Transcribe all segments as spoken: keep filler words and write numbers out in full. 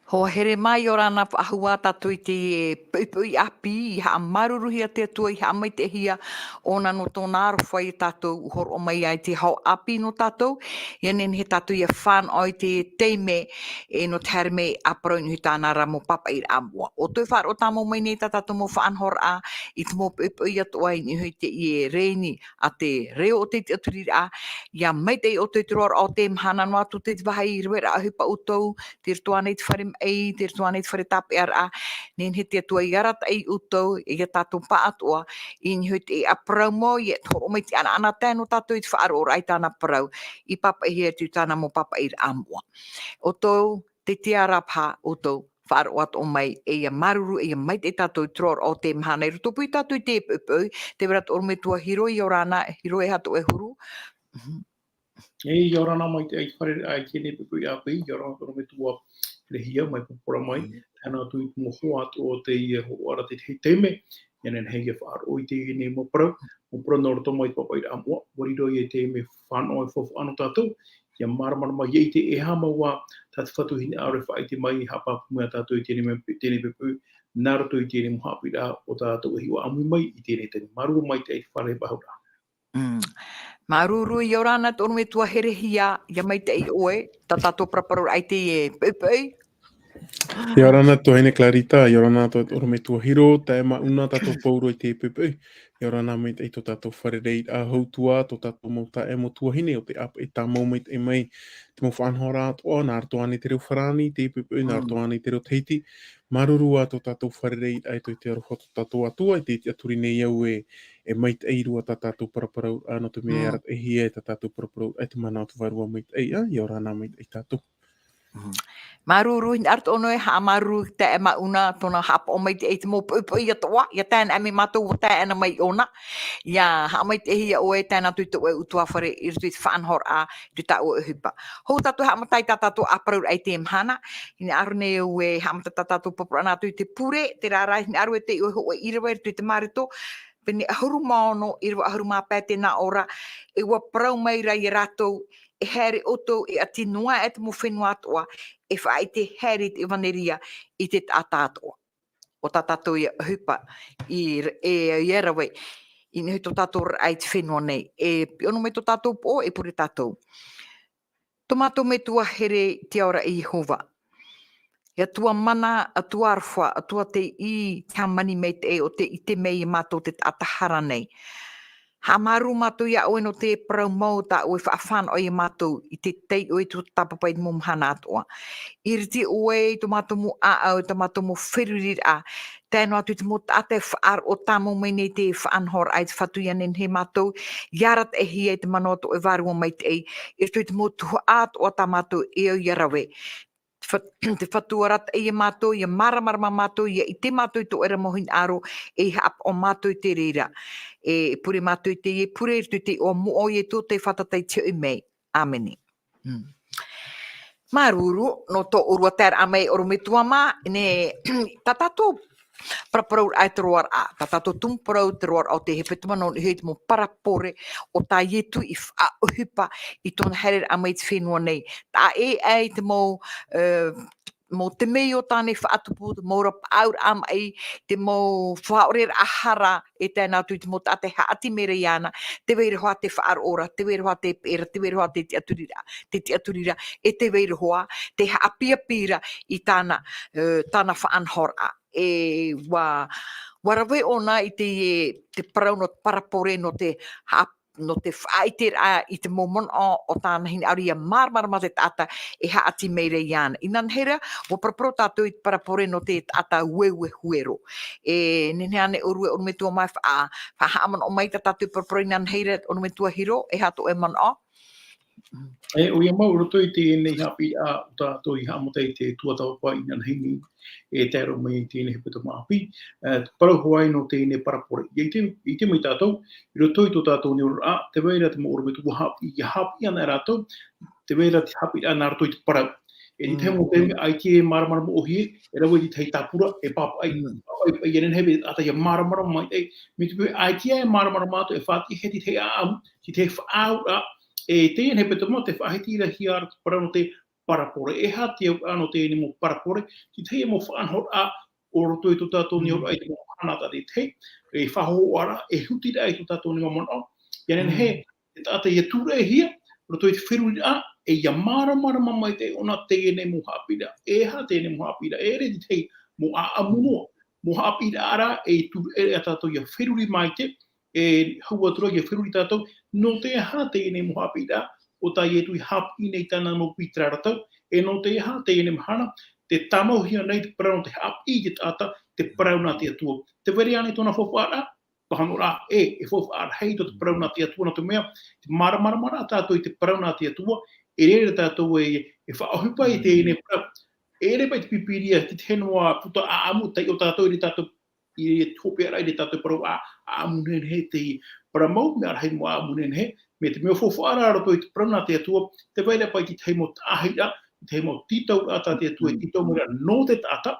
Hoa here mai, ʻia ora na faʻahou tātou i te poʻipoʻi ʻāpī, i haʻamāuruuruhia te Atua, i haʻamaitaʻihia ʻōna nō tōna aroha ia tātou, hōroʻa mai ai te hau ʻāpī nō tātou, ʻia nehenehe tātou ʻia fānaʻo i te taime, e, nō te haere mai ʻāparau i niʻa i tāna ra mau pāpaʻiraʻa moʻa. ʻO tē faʻaroʻo tāmau mai nei tā tātou mau faʻanahoraʻa, i te mau poʻipoʻi atoʻa i niʻa i teie reni, a te reo o te tiʻaturiraʻa, ʻia maitaʻi ʻoutou i te roaraʻa o te mahana noa atu te vāhi i rave ra ʻohipa ʻoutou, tei roto ānei i te fare maʻi, tei roto ānei i te fare tāpeʻaraʻa, nehenehe te Atua ʻia arataʻi ʻoutou, ʻia tātou pāʻatoʻa, i niʻa i te ʻāparau mau, ʻia hōroʻa mai te ʻanaʻanatae nō tātou i te faʻaroʻoraʻa i tāna parau, i pāpaʻihia atu i tāna mau pāpaʻiraʻa moʻa. ʻOutou, tē tiʻa ra paha ʻoutou, faʻaroʻo atoʻa mai, e ʻia māuruuru, e ʻia maitaʻi tātou i te roaraʻa o te mahana, i roto pū tātou i te poʻipoʻi, tē vai ra tō ʻorometua Hiro, ʻia ora na, Hiro, e aha tō ʻoe huru? Mhm. E, ʻia ora na maitaʻi, fare, ā, i teie poʻipoʻi ʻāpī, ʻia ora na tō ʻorometua Herehia, mai Porapora mai, Mm. tae noa atu i te mau hoa atoʻa o teie hōroʻa ra te tahi taime, ʻia nehenehe ʻia faʻaroʻo i teie nei mau parau, mau parau nō roto mai te pāpaʻiraʻa moʻa, ʻua riro ia i te mea fānaʻo e faufaʻa nō tātou, ʻia māramarama, ʻia ʻite e aha mau ā tā te Fatu hinaʻaro e faʻaʻite mai, e haʻapāpū mai ia tātou i teie nei, teie nei poʻipoʻi, nā roto i teie nei mau haʻapiʻiraʻa o tā tātou e hiʻo ʻāmui mai i teie nei taime. Māuruuru maitaʻi i te fare faʻahouraʻa. Mm. Māuruuru, ʻia ora na tō ʻorometua Herehia, ʻia maitaʻi ʻoe, tā tātou paraparauraʻa i teie poʻipoʻi. ʻIa ora na tuahine Clarita, ʻia ora na tō ʻorometua Hiro, tae maʻu na tātou pauroa i teie poʻipoʻi. ʻIa ora na maitaʻi tō tātou fārereiraʻa hou atoʻa, tō tātou mau taeaʻe mau tuahine, ʻo tē ʻāpeʻe tāmau maitaʻi mai, te mau faʻanahoraʻa atoʻa, nā roto ānei i te reo farāni, teie poʻipoʻi, nā Mm. roto ānei i te reo Tahiti. Māuruuru ā tō tātou fārereiraʻa i te aroha o tō tātou Atua, i te tiʻaturi nei au e, e maitaʻi roa tā tātou paraparauraʻa, nō te mea Mm. arataʻihia e tā tātou paraparauraʻa, e te mana o te Vārua Maitaʻi, ā, ʻia ora na maitaʻi tātou. Mhm. Māuruuru, hinaʻaro tō ʻoe, haʻamāuruuru, taeaʻe Mauna, tōna haʻapaʻo maitaʻi i te mau poʻipoʻi atoʻa, ʻia tae ana mai mātou, ʻua tae ana mai ʻōna. ʻIa haʻamaitaʻihia ʻoe, tae noa atu i tō ʻoe ʻutuāfare, i roto i te faʻanahoraʻa, i tā ʻoe ʻohipa. Hou tātou haʻamata i tā tātou ʻāparauraʻa i teie mahana, hinaʻaro nei au e haʻamata tā tātou paraparauraʻa nā atu i te pure, terā rā, hinaʻaro e tei ʻoe hōʻē ʻīrava i roto i te Mareko, pene ʻahuru mā ono, ʻīrava ʻahuru mā pae tē nā ʻō ra, e ʻua parau mai ra ia rātou, e haere ʻoutou, e ʻati noa aʻe te mau fenua atoʻa, e faʻaʻite haere i te ʻevaneria i te taʻata atoʻa. ʻO tā tātou ia ʻohipa i r-, e, ʻia rave, i niʻa i tō tātou oraraʻa i te fenua nei. E piʻo noa mai tō tātou poʻo, e pure tātou. Tō mātou Metua here i te ao ra, e Iehova. E Atua mana, Atua aroha, Atua tei hāmani maitaʻi, ʻo tē ʻite mai ia mātou te taʻata hara nei. Haʻamāuruuru mātou ia ʻoe nō te parau mau tā ʻoe e faʻafānaʻo ia mātou i te taiʻo i tō tāpapa i te mau mahana atoʻa. ʻIriti ʻoe i tō mātou mau ʻāʻau, i tō mātou mau feruriraʻa, tae noa atu i te mau taʻata e faʻaroʻo tāmau mai nei te faʻanahoraʻa i te Fatu, ʻia nehenehe mātou ʻia arataʻihia e te mana o tō ʻoe Vārua Maitaʻi, i roto i te mau tuhaʻa atoʻa tā mātou e au ʻia rave. Te Fa-, te Fatu arataʻi ia mātou, ʻia māramarama mātou, ʻia ʻite mātou i tō ʻoe ra mau hinaʻaro, e haʻapaʻo mātou i te reira. E pure mātou i teie pure, i roto i te iʻoa moʻa o Ietu, tei fātata i te hoʻi mai. ʻĀmene. Mm. Māuruuru, nō tō ʻōrua taeraʻa mai, ʻorometua mā, nē, tā tātou paraparauraʻa i te roaraʻa, tā tātou tumu parau te roaraʻa o te hepetoma nō niʻa i te mau parabole o tā Ietu i faʻaʻohipa i tōna haereraʻa mai i te fenua nei. Taʻa ʻē aʻe i te mau, e, mau temeio tāna i faʻatupu, te mau ra paʻauraʻa maʻi, te mau faʻaʻoreraʻa hara, e tae noa atu i te mau taʻata e haʻati mai ra iāna, tē vai ra hoʻi te faʻaroʻo ra, tē vai ra hoʻi te peʻe ra, tē vai ra hoʻi te tiʻaturi ra, te tiʻaturi ra, e tē vai ra hoʻi te haʻapiʻapiʻi ra i tāna, e, tāna faʻanahoraʻa. E ʻua, ʻua rave ʻōna i te, te parau nō te parabole, nō te haʻa-, nō te faʻaʻiteraʻa i te mau manaʻo o tāna hinaʻaro ʻia māramarama te taʻata e haʻati mai ra iāna. Inanahi rā, ʻua paraparau tātou i te parabole nō te taʻata ueue huero. E nehenehe ānei ʻōrua, ʻorometua mā, e faʻa-, faʻahaʻamanaʻo mai tā tātou i parabole inanahi rā, ʻorometua Hiro, e aha tō ʻoe manaʻo? E, ʻoia mau, i roto i teie nei haʻapiʻiraʻa, ʻo tātou i haʻamata i te tuatāpapa inanahi nei, e tae roa mai i teie nei hepetoma ʻāpī, e, parau hoʻi nō teie nei parabole. ʻIa ʻite, ʻite mai tātou, i roto i tō tātou nei oraraʻa, tē vai ra te mau ʻorometua haʻapiʻi, ʻia haʻapiʻi ana rātou, tē vai ra te haʻapiʻiraʻa nā roto i te parau. E, i te Mm. mau taime, ʻaita e māramarama ʻōhie, e rave i te tahi tāpura, e pāpaʻi, Mm. pāpaʻi, pāpaʻi, ʻia nehenehe e te taʻata ʻia māramarama maitaʻi, mai te peu ʻaita e māramarama atoʻa, e faʻatiʻa hia te tahi ʻāʻamu, te tahi faʻaauraʻa, e teie nei hepetoma, tē faʻahitihia ra te parau nō te parapore. E aha te auraʻa nō teie nei mau parapore? Te tahi mau faʻanahoraʻa o roto i tō tātou nei auraʻa i te mau mahana tātaʻitahi, e faʻahōhoʻa ra, e hutiraʻa i tō tātou nei mau manaʻo. ʻIa nehenehe, te taʻata ʻia tūraʻihia, roto i te feruriraʻa, e ʻia māramarama maitaʻi ʻōna teie nei mau haʻapiʻiraʻa. E aha teie nei mau haʻapiʻiraʻa? E ʻere te tahi mau ʻāʻamu noa, mau haʻapiʻiraʻa ra, e tūraʻi ra tātou ʻia feruri maitaʻi, e hau atu ra ʻia feruri tātou, nō te aha teie nei mau haʻapiʻiraʻa, ʻo tā Ietu i haʻapiʻi nei i tāna mau pītara rātou, e nō te aha teie nei mahana, tē tāmauhia nei te parau nō te haʻapiʻi i te taʻata, te parau nā te Atua. Tē vai ra ānei tōna faufaʻaraʻa? Pāhonoraʻa ē, e faufaʻa rahi tō te parau nā te Atua, nō te mea, te māramaramaraʻa tātou i te parau nā te Atua, e rere tātou e, e faʻaʻohipa i teie nei parau. E ʻere paʻi te Pīpīria, te tahi noa puta ʻāʻamu, taiʻo tātou i reira tātou, i te hopeʻa ra i reira tātou parau ʻā-, ʻāʻamu nehenehe, te parau mau, mea rahi mau ʻāʻamu nehenehe, mea te mea faufaʻa ra roto i te parau nā te Atua, tē vai ra paʻi te tahi mau taʻahiraʻa, te tahi mau tītauraʻa tā te Atua e tītau mai ra nō te taʻata,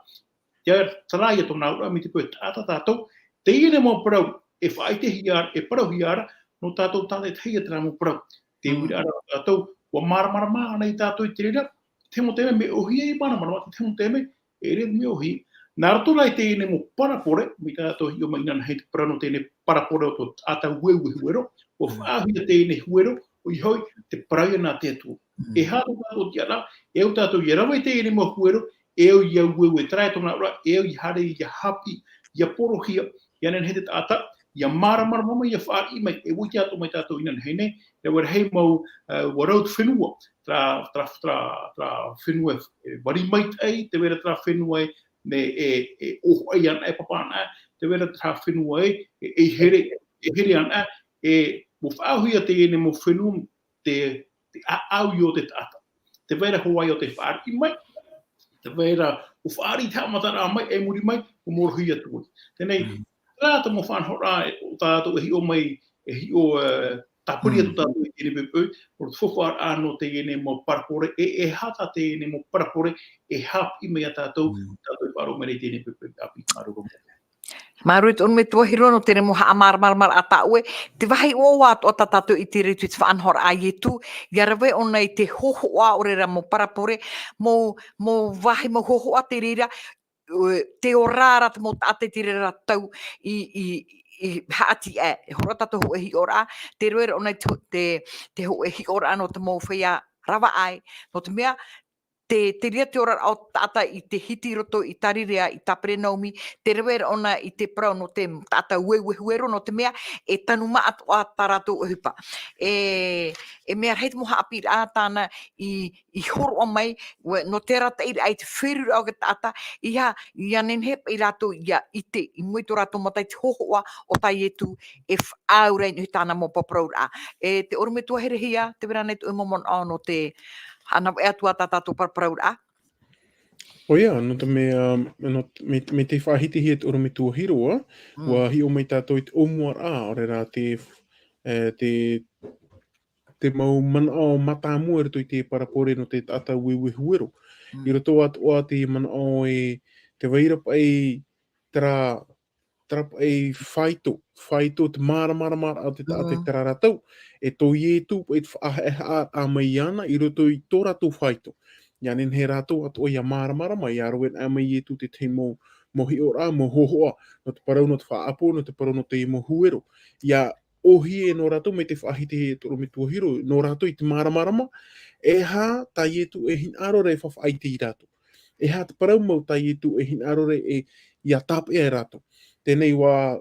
ʻia, terā ïa tōna auraʻa, mai te peu e taʻata tātou, teie nei mau parau, e faʻaʻitehia, e parauhia ra, nō tātou tātaʻitahi ia terā mau parau. Te uiraʻa ra tātou, ʻua māramarama ānei tātou i te reira, te tahi mau taime, mea ʻōhie e māramarama, te tahi mau taime, e ʻere mea ʻōhie. Nā roto rā i teie nei mau parapore, mai tā tātou e hiʻo mai inanahi te parau nō teie nei parapore o tō taʻata ueue huero, ʻua faʻaauhia teie nei huero, ʻoia hoʻi, te parau ïa nā te Atua. E aha tō tātou tiʻaraʻa, e au tātou ʻia rave i teie nei mau huero, e au ʻia ueue, terā tōna auraʻa, e au ʻia haere, ʻia haʻapiʻi, ʻia porohia, ʻia nehenehe te taʻata, ʻia māramarama mai, ʻia fāriʻi mai, e ʻua ʻite atoʻa mai tātou inanahi nei, e ʻua rahi mau, e, ʻua rau te fenua, terā, terā, terā, terā fenua e, e vari maitaʻi, tē vai ra terā fenua e, e, e, e ʻōhoʻai ana, e papa ana, tē vai ra terā fenua e, e, e here, e here ana, e, ʻua faʻaauhia teie nei mau fenua, te, te ʻāʻau ïa o te taʻata. Tē vai ra hoʻi ïa te fāriʻi mai, tē vai ra, ʻua fāriʻi te haʻamataraʻa mai, e muri mai, ʻua mōrohi atu ai. Teie nei, terā te mau faʻanahoraʻa, e, ʻo tātou e hiʻo mai, e hiʻo, e, tāpiri atu tātou i teie nei poʻipoʻi, ʻo te faufaʻaraʻa nō teie nei mau parapore, e, e aha tā teie nei mau parapore, e haʻapiʻi mai ia tātou, tātou e faʻaroʻo mai ra i teie nei poʻipoʻi, ʻāpī, māuruuru maitaʻi. Māuruuru e te ʻorometua Hiro nō te reira mau haʻamāramaramaraʻa tā ʻoe. Te vāhi ʻoaʻoa atoʻa tā tātou i ʻite i roto i te faʻanahoraʻa a Ietu, ʻia rave ʻōna i te hōhoʻa o reira mau parapore, mau, mau vāhi, mau hōhoʻa te reira, ʻo, tē ora ra te mau taʻata i te reira tau i, i, i haʻati aʻe. E horo tātou hōʻē hiʻoraʻa, tē rave ra ʻōna i te, te, te hōʻē hiʻoraʻa nō te mau feiā ravaʻai, nō te mea, te, te reira te oraraʻa o te taʻata i te hiti i roto i Tarirea, i Taperenaumi, tē rave ra ʻōna i te parau nō te taʻata ueue huero, nō te mea, e tanu maʻa atoʻa tā rātou ʻohipa. E, e mea rahi te mau haʻapiʻiraʻa tāna i, i hōroʻa mai, ʻua, nō te arataʻiraʻa i te feruriraʻa o te taʻata, ʻeiaha, ʻia nehenehe paʻi rātou ʻia ʻite, i mua i tō rātou mata i te hōhoʻa o tā Ietu e faʻaau ra i niʻa i tāna mau paraparauraʻa. E te ʻorometua Herehia, tē vai ra ānei tō ʻoe mau manaʻo nō te, ʻanaʻanatae atu ā tā tātou paraparauraʻa? ʻOia, nō te mea, nō, mai, mai te faʻahitihia e te ʻorometua Hiro ā, ʻua hiʻo mai tātou i te ʻōmuaraʻa, ʻaore rā te, e, te, te mau manaʻo mātāmua i roto i te parapore nō te taʻata ueue huero. I roto atoʻa te manaʻo e, tē vai ra paʻi terā, terā paʻi faito, faito te māramarama o te taʻata i terā ra tau, e tō Ietu paʻi te faʻahaʻehaʻaraʻa mai iāna i roto i tō rātou faito. ʻIa nehenehe rātou atoʻa ʻia māramarama, ʻia rave anaʻe mai Ietu te tahi mau, mau hiʻoraʻa, mau hōhoʻa, nō te parau nō te faʻaʻapo, nō te parau nō te mau huero. ʻIa ʻōhie nō rātou mai te faʻahiti e te ʻorometua Hiro, nō rātou i te māramarama, e aha tā Ietu e hinaʻaro ra e faʻaʻite ia rātou. E aha te parau mau tā Ietu e hinaʻaro ra e, ʻia tāpeʻa ia rātou. Teie nei ʻua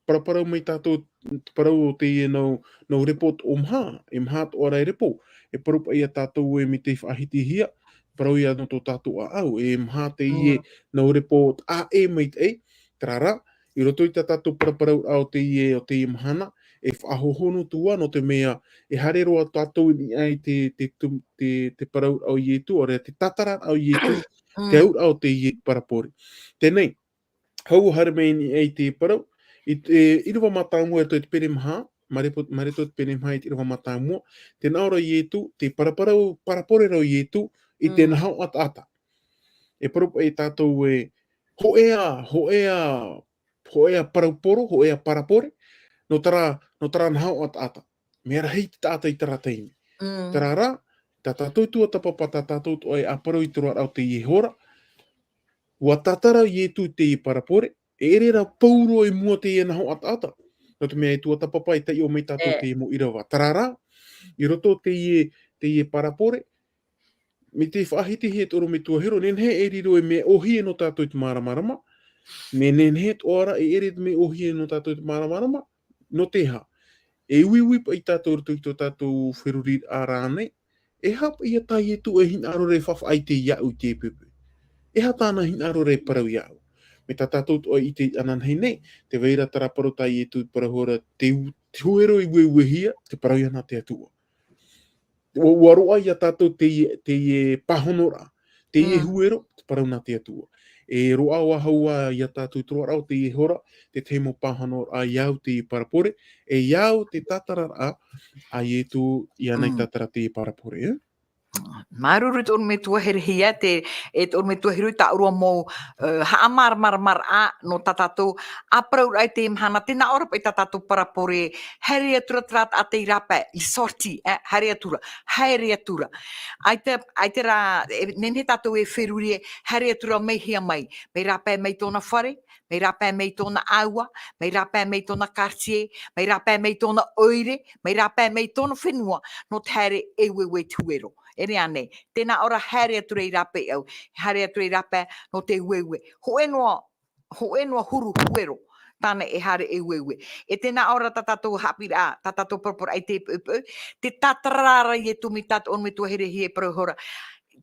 paraparau mai tātou, te parau o teie nau, nau repo ʻōmaha, e maha atoʻa ra e repo, e parau paʻi ia tātou ē mai te faʻahitihia, parau ïa nō tō tātou ʻāʻau, e maha teie nau repo ʻāʻe maitaʻi, terā rā, i roto i tā tātou paraparauraʻa o teie, o teie mahana, e faʻahohonu atu ā, nō te mea, e haere roa tātou i niʻa i te, te, te, te, te parauraʻa o Ietu, ʻaore rā te tātararaʻa o Ietu, te auraʻa o teie parapore. Teie nei, hou ʻua haere mai i niʻa i te parau, i te ʻīrava mātāmua i roto i te pene maha, Marepo-, Mareko te pene maha i te ʻīrava mātāmua, tē nā ʻō ra Ietu, tē paraparau, parapore ra Ietu, i te nahoʻa taʻata. E parau paʻi tātou ē, hōʻē ā, hōʻē ā, hōʻē ā parau poro, hōʻē ā parapore, nō terā, nō terā nahoʻa taʻata. Mea rahi te taʻata i terā taime. Terā rā, Tā tātou tuatāpapa, tā tātou atoʻa e ʻāparau i te roaraʻa o teie hora, ʻua tātara Ietu i teie parabole, e ʻere rā pauroa i mua teie nahoʻa taʻata. Nō te mea e tuatāpapa e taiʻo mai tātou teie mau ʻīrava. Terā rā, i roto teie, teie parabole, mai te faʻahitihia e te ʻorometua Hero, nehenehe e riro ei mea ʻōhie nō tātou i te māramarama, mea nehenehe atoʻa ra e ʻere te mea ʻōhie nō tātou i te māramarama, nō te aha? E uiui paʻi tātou i roto i tō tātou feruriraʻa rānei, e aha paʻi ia tā Ietu e hinaʻaro ra e faʻaʻite iāʻu i teie poʻipoʻi? E aha tāna hinaʻaro ra e parau iāʻu? Mai tā tātou atoʻa i ʻite ananahi nei, tē vai ra terā parau tā Ietu i parau ra, te u-, te huero i ueuehia, te parau ia nā te Atua. ʻUa, ʻua roaʻa ia tātou teie, teie pāhonoraʻa, teie huero, te parau nā te Atua. E roaʻa ʻua hau ā ia tātou i te roaraʻa o teie hora, te tahi mau pāhonoraʻa iāʻu teie parabole, e iāʻu te tātararaʻa a Ietu iāna i tātara teie parabole, e? Māuruuru te ʻorometua Herehia, te, e te ʻorometua Hero i tā ʻoe mau, e, haʻamāramaramaraʻa nō tā tātou ʻāparauraʻa i teie mahana, tē nā ʻō ra paʻi tā tātou parabole, haere atu ra terā taʻata i rāpae, i sortie, e, haere atu ra, haere atu ra. ʻAita, ʻaita rā, e, nehenehe tātou e feruri e, haere atu ra, mai hea mai, mai rāpae mai tōna fare, mai rāpae mai tōna ʻāua, mai rāpae mai tōna quartier, mai rāpae mai tōna ʻoire, mai rāpae mai tōna fenua, nō te haere e ueue i te huero. E rave ānei, tē nā ʻō ra haere atu ra i rāpae au, haere atu ra i rāpae nō te ueue. Hōʻē noa, hōʻē noa huru huero, tāna e haere e ueue. E tē nā ʻō ra tā tātou haʻapiʻiraʻa, tā tātou paraporaʻa i teie poʻipoʻi, tē tātara ra Ietu mai tā te ʻorometua Herehia e parau iho ra,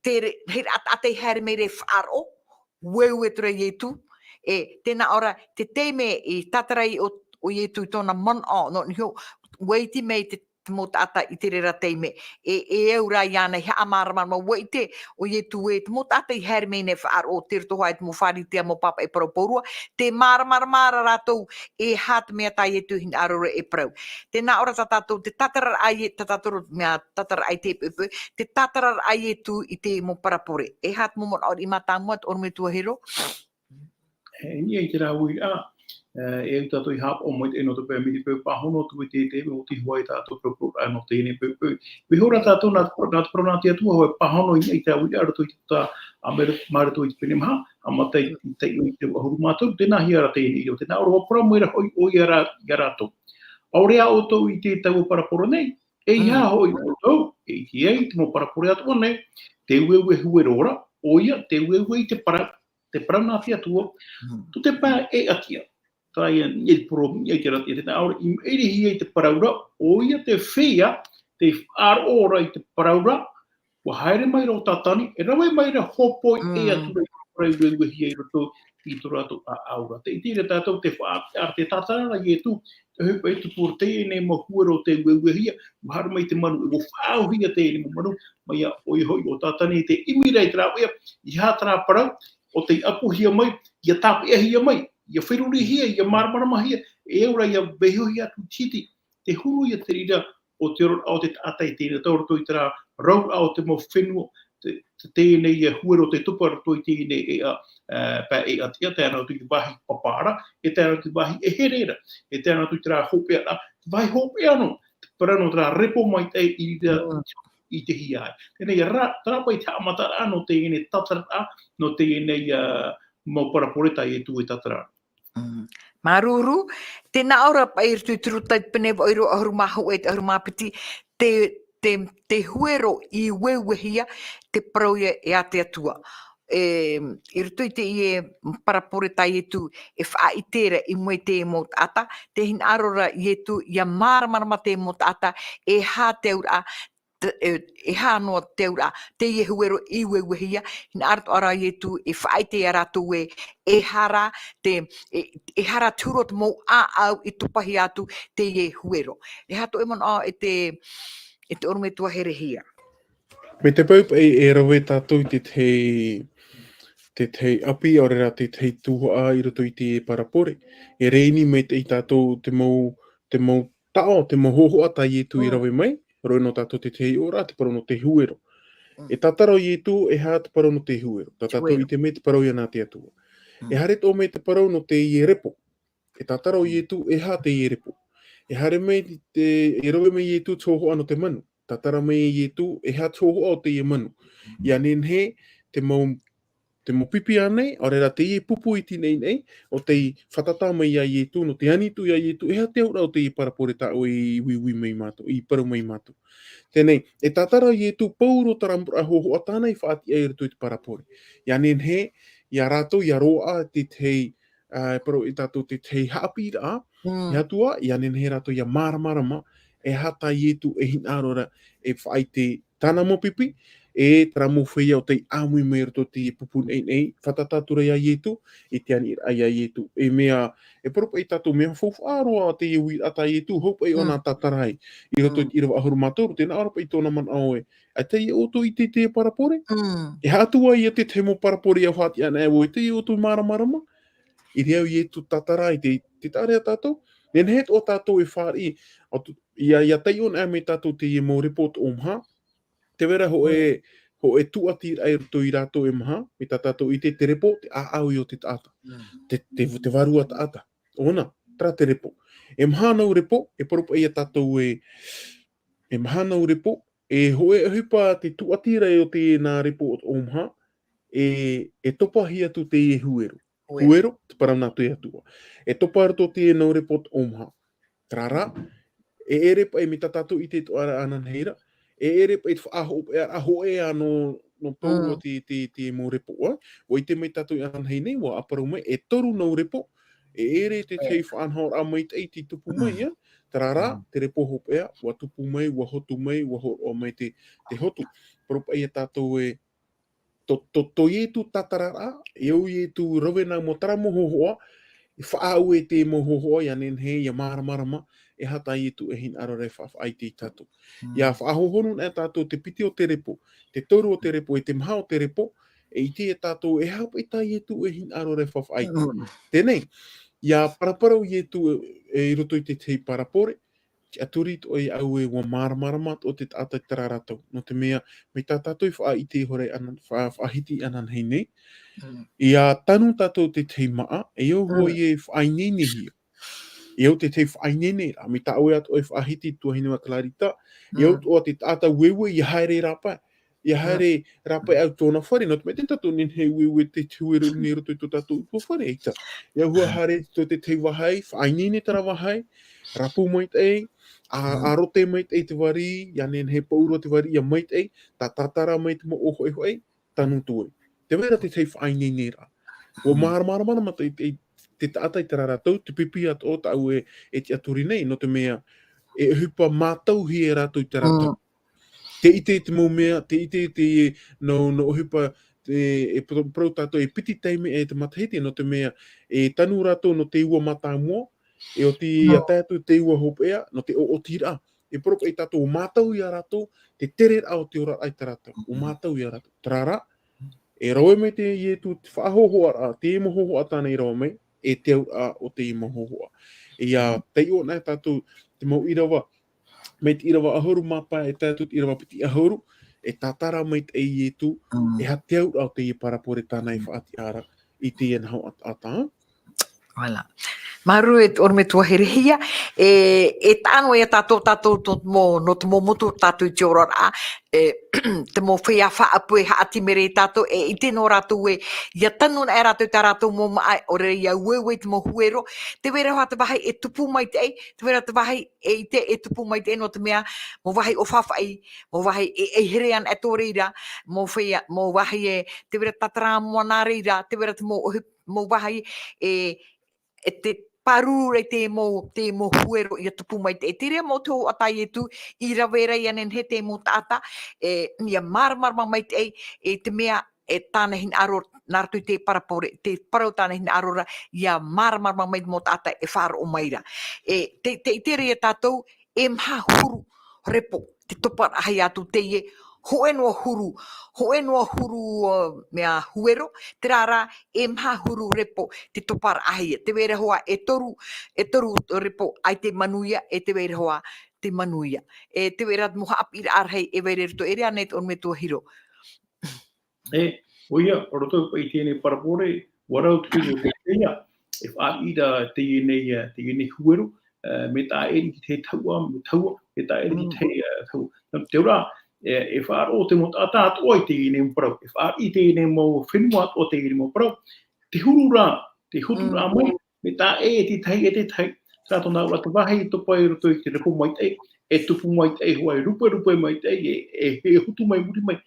te re-, he taʻata e haere mai ra e faʻaroʻo, ueue atu ra Ietu, e tē nā ʻō ra, te taime i tātara ai ʻo, ʻo Ietu i tōna manaʻo, nō niʻa iho, ʻua iti mai te, te mau taʻata i te reira taime, e, e au ra iāna i haʻamāramarama, ʻua ʻite ʻo Ietu ē, te mau taʻata i haere mai nei e faʻaroʻo, tei roto hoʻi te mau Pharisea, mau pāpaʻi parau pauroa, tē māramarama ra rātou, e aha te mea tā Ietu e hinaʻaro ra e parau. Tē nā ʻō ra tā tātou, te tātararaʻa a Ie-, tā tātou mea tātararaʻa i teie poʻipoʻi, te tātararaʻa a Ietu i te mau parabole. E aha te mau manaʻo riʻi mātāmua, te ʻorometua Hero? E, i niʻa i terā uiraʻa, e, e au tātou i haʻapaʻo mai te, nō te peu mai te peu pāhono atu i te, te, ʻua oti hoʻi tātou paraporaʻa nō teie nei poʻipoʻi. Vaiiho rā tātou nā, nā te parau nā te Atua hoʻi pāhono i niʻa i terā uiraʻa roto i te puta a Mare-, Mareko i te pene maha, haʻamata i, i te, i te ʻahuru mā toru, tē nā hea ra teie nei ʻīrava, tē nā ʻō ra ʻua parau mai ra hoʻi ʻoia ia rā, ia rātou. ʻAore ā ʻoutou i ʻite i taua parabole nei, eiaha hoʻi ʻoutou e ʻite ai te mau parabole atoʻa nei, te ueue huero ra, ʻoia, te ueue i te parau, te parau nā te Atua, tō te pae e ʻatiʻa. Terā ia, i te poro-, i te ra-, i te nā ʻō ra, i maʻirihia i te parau ra, ʻoia te feiā, tē faʻaroʻo ra i te parau ra, ʻua haere mai ra ʻo Tātani, e rave mai ra hōpoi ʻē atu ra i te parau i ueuehia i roto i tō rātou ʻāʻau ra. Tē ʻite ra tātou te faʻa-, a, te tātara ra Ietu, te hopeʻa i tupu ra teie nei mau huero tē ueuehia, ʻua haere mai te manu, e ʻua faʻaauhia teie nei mau manu, mai ia ʻoia hoʻi ʻo Tātani tē ʻimi ra i terā ʻoia, i aha terā parau, ʻo tei ʻapuhia mai, ʻia tāpeʻahia mai, ʻia ferurihia, ʻia māramaramahia, e au ra ʻia vaiihohia atu i te hiti, te huru ia te reira o te ora o te taʻata i teie nei, tei roto i terā rauraʻa o te mau fenua, te, te, teie nei huero tē tupu ra roto i teie nei ʻēʻa, ā, pae e ʻatiʻa, tae noa atu i te vāhi papa ra, e tae noa atu i te vāhi ʻehere ra, e tae noa atu i terā hopeʻa ra, te vāhi hopeʻa noa, te parau nō terā repo maitaʻi i reira i te hiaʻai. Teie nei rā, terā paʻi te haʻamataraʻa nō teie nei tātararaʻa, nō teie nei, ā, mau parabole tā Ietu e tātara. Mm. Māuruuru, tē nā ʻō ra paʻi i roto i te Ruta i te pene vaʻu ʻīrava ʻahuru mā hōʻē e te ʻahuru mā piti, te, te, te huero i ueuehia, te parau ia e a te Atua. E, i roto i teie parabole tā Ietu e faʻaʻite ra i mua i te mau taʻata, tē hinaʻaro ra Ietu ʻia māramarama te mau taʻata, e aha te auraʻa, te, e, e aha noa te auraʻa, teie huero i ueuehia, hinaʻaro atoʻa ra Ietu e faʻaʻite ia rātou ē, e aha rā te, e, e aha rā te huru o te mau ʻāʻau i topahia atu teie huero. E aha tō ʻoe manaʻo e te, e te ʻorometua Herehia? Mai te peu paʻi e rave tātou i te tahi, te tahi ʻapi, ʻaore rā te tahi tuhaʻa i roto i te parabole. E rēni maitaʻi tātou te mau, te mau taʻo, te mau hōhoʻa tā Ietu i rave mai, roa nō tātou te tahi ora, te parau nō te huero. Mm. E tātara ʻo Ietu, e aha te parau nō te huero. Tā tātou i ʻite mai te parau ia nā te Atua. Mm. E haere atoʻa mai te parau nō teie repo. E tātara ʻo Ietu, e aha teie repo. E haere mai te, e rave mai Ietu te hōhoʻa nō te manu. Tātara mai ia Ietu, e aha te hōhoʻa o teie manu. Ia nehenehe, te mau, te mau pipi ānei, ʻaore rā teie pupu iti nei nei, ʻo tei fātata mai ia Ietu, nō te ani atu ia Ietu, e aha te auraʻa o teie parabole tā ʻoe i uiui mai mātou, i parau mai mātou. Teie nei, e tātara Ietu pauroa terā mau hōhoʻa tāna i faʻatiʻa i roto i te parabole. Ia nehenehe, ia rātou, ia roaʻa te tahi, ā, e parau ia tātou te tahi haʻapiʻiraʻa, Mm. e aha atu ā, ia nehenehe rātou ia māramarama, e aha tā Ietu e hinaʻaro ra, e faʻaʻite tāna mau pipi, e terā mau feiā ʻo tei ʻāmui mai roto i te pupu nei nei, fātata atu ra ia Ietu, i te aniraʻa ia Ietu. E mea, e parau paʻi tātou mea faufaʻa roa teie uiraʻa tā Ietu, hau paʻi Mm. ʻōna tātara ai, i roto i Mm. te ʻīrava ʻahuru mā toru, tē nā ʻō ra paʻi tōna manaʻo ē, ʻaita ʻoutou i ʻite i teie parabole? Mm. E aha atu ā ia te tahi mau parabole ia faʻatiʻa ana e ʻoe, ʻaita ʻoutou māramarama? I reira ia Ietu tātara ai te, te taʻa ra ia tātou. Nehenehe atoʻa tātou e fāriʻi, atu, ia, ia taiʻo ana mai tātou teie mau repo ʻo Omaha. Tē vai ra hōʻē, Mm. hōʻē tūʻatiraʻa i roto ia rātou e maha, mai tā tātou i ʻite te repo, te ʻāʻau o te taʻata. Mm. Te, te, te vārua taʻata. ʻŌna, terā te repo. E maha nau repo, e parau paʻi ia tātou ē, e maha nau repo, e hōʻē ʻohipa te tūʻatiraʻa o teie nā repo ʻo Omaha, e, e topahia atu teie huero. Huero. Huero, te parau nā te Atua. E topa roto teie nau repo ʻo Omaha. Terā rā, e ʻere paʻi mai tā tātou i ʻite atoʻa ra ananahi ra, e ʻere paʻi te faʻahopeʻa, a hōʻē ā nō, nō pauroa Mm. te, te, te mau repo, ā. ʻUa ʻite mai tātou ananahi nei, ʻua ʻāparau mai, e toru nau repo, e ʻere te E. tahi faʻanahoraʻa maitaʻi tei tupu mai, Mm. ā. Terā rā, Mm. te repo hopeʻa, ʻua tupu mai, ʻua hotu mai, ʻua hōroʻa mai te, te hotu. Parau paʻi ia tātou ē, tō, tō, tō Ietu tātararaʻa, e au Ietu rave nā mau terā mau hōhoʻa, e faʻaue te mau hōhoʻa, ia nehenehe, ia māramarama, e aha tā Ietu e hinaʻaro ra e fa-, faʻaʻite ia tātou. Mm. Ia faʻahohonu ana tātou te piti o te repo, te toru o te repo, e te maha o te repo, e ʻite ia tātou, e aha paʻi tā Ietu e hinaʻaro ra e fa-, faʻaʻite. Mm. Teie nei, ia paraparau Ietu e, e i roto i te tahi parabole, tiʻaturi atoʻa ia au ē ʻua māramarama atoʻa te taʻata i terā ra tau. Nō te mea, mai tā tātou i faʻaʻite ihora ana, fa-, faʻahiti ananahi nei. Mm. Ia tanu tātou te tahi māʻa, e au Mm. hōʻē e faʻaineinehia. E au te tahi faʻaineineraʻa, mai tā ʻoe atoʻa e faʻahiti tuahine Clarita, e au Mm. atoʻa te taʻata ueue ia haere rāpae. Ia Mm. haere rāpae au tōna fare, nō te mea tē tātou nehenehe ueue te, te huero nei i roto i tō tātou ʻutuāfare, ʻaita. Ia hua Mm. haere tō te tahi vāhi, faʻaineine terā vāhi, rapu maitaʻi, a, Mm. a rote maitaʻi te vari, ia nehenehe pauroa te vari, ia maitaʻi, tā, tātara mai te mau ʻōhoʻehoʻe, tanu atu ai. Tē vai ra te tahi faʻaineineraʻa. ʻUa Mm. māramarama, māramarama te, te, te taʻata i terā ra tau, te pipi atoʻa tā ʻoe e, e tiʻaturi nei, nō te mea, e ʻohipa mātauhia e rātou i terā ra tau. Mm. Tē ʻite te mau mea, tē ʻite te, nō, nō ʻohipa, te, e pro-, parau tātou e piti taime e te matahiti, nō te mea, e tanu rātou nō te ua mātāmua, e ʻoti Mm. ia tae atu te ua hopeʻa, nō te ʻoʻotiraʻa. E parau paʻi tātou ʻua mātau ia rātou, te tereraʻa o te oraraʻa i terā tau. ʻUa Mm. mātau ia rātou. Terā rā, e rave mai te Ietu te faʻahōhoʻaraʻa, te mau hōhoʻa tāna i rave mai, e te auraʻa o te mau hōhoʻa. Ia Mm. taiʻo ana tātou te mau ʻīrava, mai te ʻīrava ʻahuru mā pae, e tae atu te ʻīrava piti ʻahuru, e tātara maitaʻi Ietu, Mm. e aha te auraʻa o teie parabole tāna i Mm. faʻatiʻa ra i teie naho ʻataʻata. Voilà. Māuruuru e te ʻorometua Herehia, e, e taʻa noa ia tātou, tātou, tō te mau, nō te mau motu tātou i te oraraʻa, e, te mau feiā faʻaʻapu e haʻati mai ra ia tātou, e ʻite nō rātou ē, ʻia tanu ana e rātou i tā rātou mau māʻa, ʻaore rā ʻia ueue i te mau huero, tē vai ra hoʻi te vāhi e tupu maitaʻi, tē vai ra te vāhi e ʻite e tupu maitaʻi nō te mea, mau vāhi ʻōfaʻafaʻi, mau vāhi e, e here ana e tō reira, mau feiā, mau vāhi e, tē vai ra tātara moana reira, tē vai ra te mau ʻohi-, mau vāhi e, e te pāruru ra i te mau, te mau huero ʻia tupu maitaʻi. Terā mau te hōhoʻa tā Ietu, i rave ra ia nehenehe te mau taʻata, e, ʻia māramarama maitaʻi, e te mea, e tāna hinaʻaro, nā roto i te parabole, te parau tāna hinaʻaro ra, ʻia māramarama mai te mau taʻata e faʻaroʻo mai ra. E, te, te ʻite ra ia tātou, e maha huru repo, te toparaʻahia atu teie, hōʻē noa huru, hōʻē noa huru, uh, mea huero, terā rā, e maha huru repo, te toparaʻahia. Tē vai ra hoʻi e toru, e toru repo ʻaita e manuia, e tē vai ra hoʻi te manuia. E tē vai ra te mau haʻapiʻiraʻa rahi e vai ra i roto, e ʻere ānei te ʻorometua Hiro. E, ʻoia, ʻo roto paʻi i teie nei parabole, ʻua rau te pito o te feiā, e faʻaʻite ra teie nei, teie nei huero, ā, mea taʻa ʻē i te tahi tahua, mea tahua, mea taʻa ʻē i te tahi, ā, tahua. Nō te reira, e, e faʻaroʻo te mau taʻata atoʻa i teie nei mau parau, e fāriʻi i teie nei mau fenua atoʻa i teie nei mau parau, te huru ra, te hotu ra mai, mea taʻa ʻē e te tahi, e te tahi, terā tōna auraʻa te vāhi e topa i roto i te repo maitaʻi, e tupu maitaʻi hoʻi, e ruperupe maitaʻi, e, e, e hotu mai muri mai.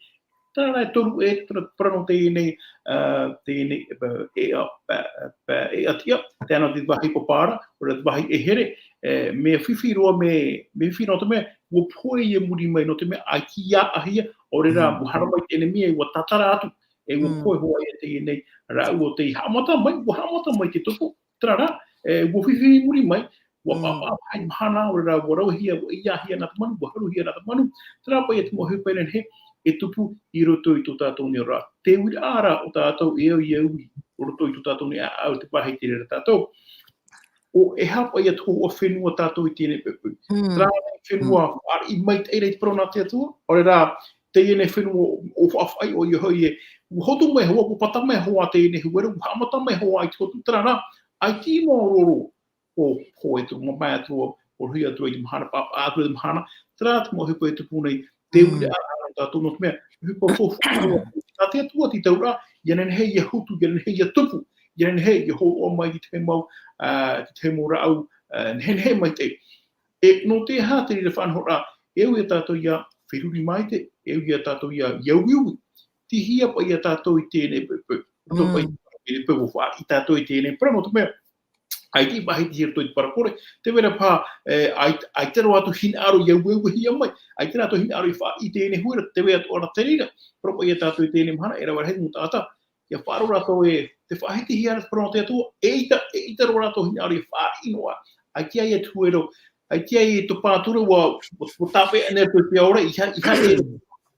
Terā rā e toru e, terā, parau nō teie nei, ā, teie nei, ā, e, ā, pa, pa, e ʻati ʻā, tae noa te vāhi papa ra, ʻo te vāhi e here, e, mea fifi roa, mea, mea fifi nō te mea, ʻua pohe ia muri mai, nō te mea, ʻaita i ʻāʻāhia, ʻaore rā, ʻua haramai te ʻenemi, e ʻua tātara atu, e ʻua pohe hoʻi ia teie nei, rāua tei haʻamata mai, ʻua haʻamata mai te topo, terā rā, e, ʻua fifi muri mai, ʻua pāpaʻi mahana, ʻaore rā, ʻua rauhia, ʻua ʻeiahia nā te manu, ʻua haruhia nā te manu, terā paʻi te mau ʻohipa nehenehe, e tupu i roto i tō tātou nei auraʻa. Te uiraʻa ra o tātou e au i au i roto i tō tātou nei ʻāʻau, te vāhi i te reira tātou. ʻO e aha paʻi ia te hōhoʻa fenua tātou i teie nei poʻipoʻi. Terā nei fenua, fāriʻi maitaʻi ra i te parau nā te Atua, ʻaore rā, teie nei fenua ʻo faʻafaʻaʻī ʻoia hoʻi e, ʻua hotu mai hoʻi, ʻua pata mai hoʻi teie nei huero, ʻua haʻamata mai hoʻi i te hotu, terā rā, ʻaita i māuruuru, ʻo, ʻo e tū mamae atu, ʻo rohi atu i te mahana, pāpaʻi atu i te mahana, terā te mau ʻohipa e tupu nei, te uiraʻa ra nō tātou nō te mea, ʻohipa faufaʻa, tā te Atua te tauraʻa, ʻia nehenehe ʻia hotu, ʻia nehenehe ʻia tupu, ʻia nehenehe ʻia hōroʻa mai i te tahi mau, ā, te tahi mau rāʻau, ā, nehenehe maitaʻi. E, nō te aha te reira faʻanahoraʻa, e au ia tātou ʻia feruri maitaʻi, e au ia tātou ʻia, ʻia uiui. Tei hea paʻi ia tātou i teie nei poʻipoʻi, roto paʻi i te poʻipoʻi ʻo fāriʻi tātou i teie nei parau, nō te mea, ʻaita i vāhi i roto i te parapore, tē vai ra paha, e, ʻai-, ʻaita roa atu hinaʻaro ʻia ueue hia mai, ʻaita roa atu hinaʻaro i fāriʻi i teie nei huero, tē vai atoʻa ra te reira, parau paʻi ia tātou i teie nei mahana, e rave rahi te mau taʻata, ʻia faʻaroʻo rātou e, tē faʻahitihia ra te parau nō te Atua, eʻita, eʻita roa rātou hinaʻaro i fāriʻi noa, ʻaita ia te huero, ʻaita ia i topa atu ra ʻua, ʻua, ʻua tāpeʻa nei te, te ao ra, ʻeiaha, ʻeiaha e,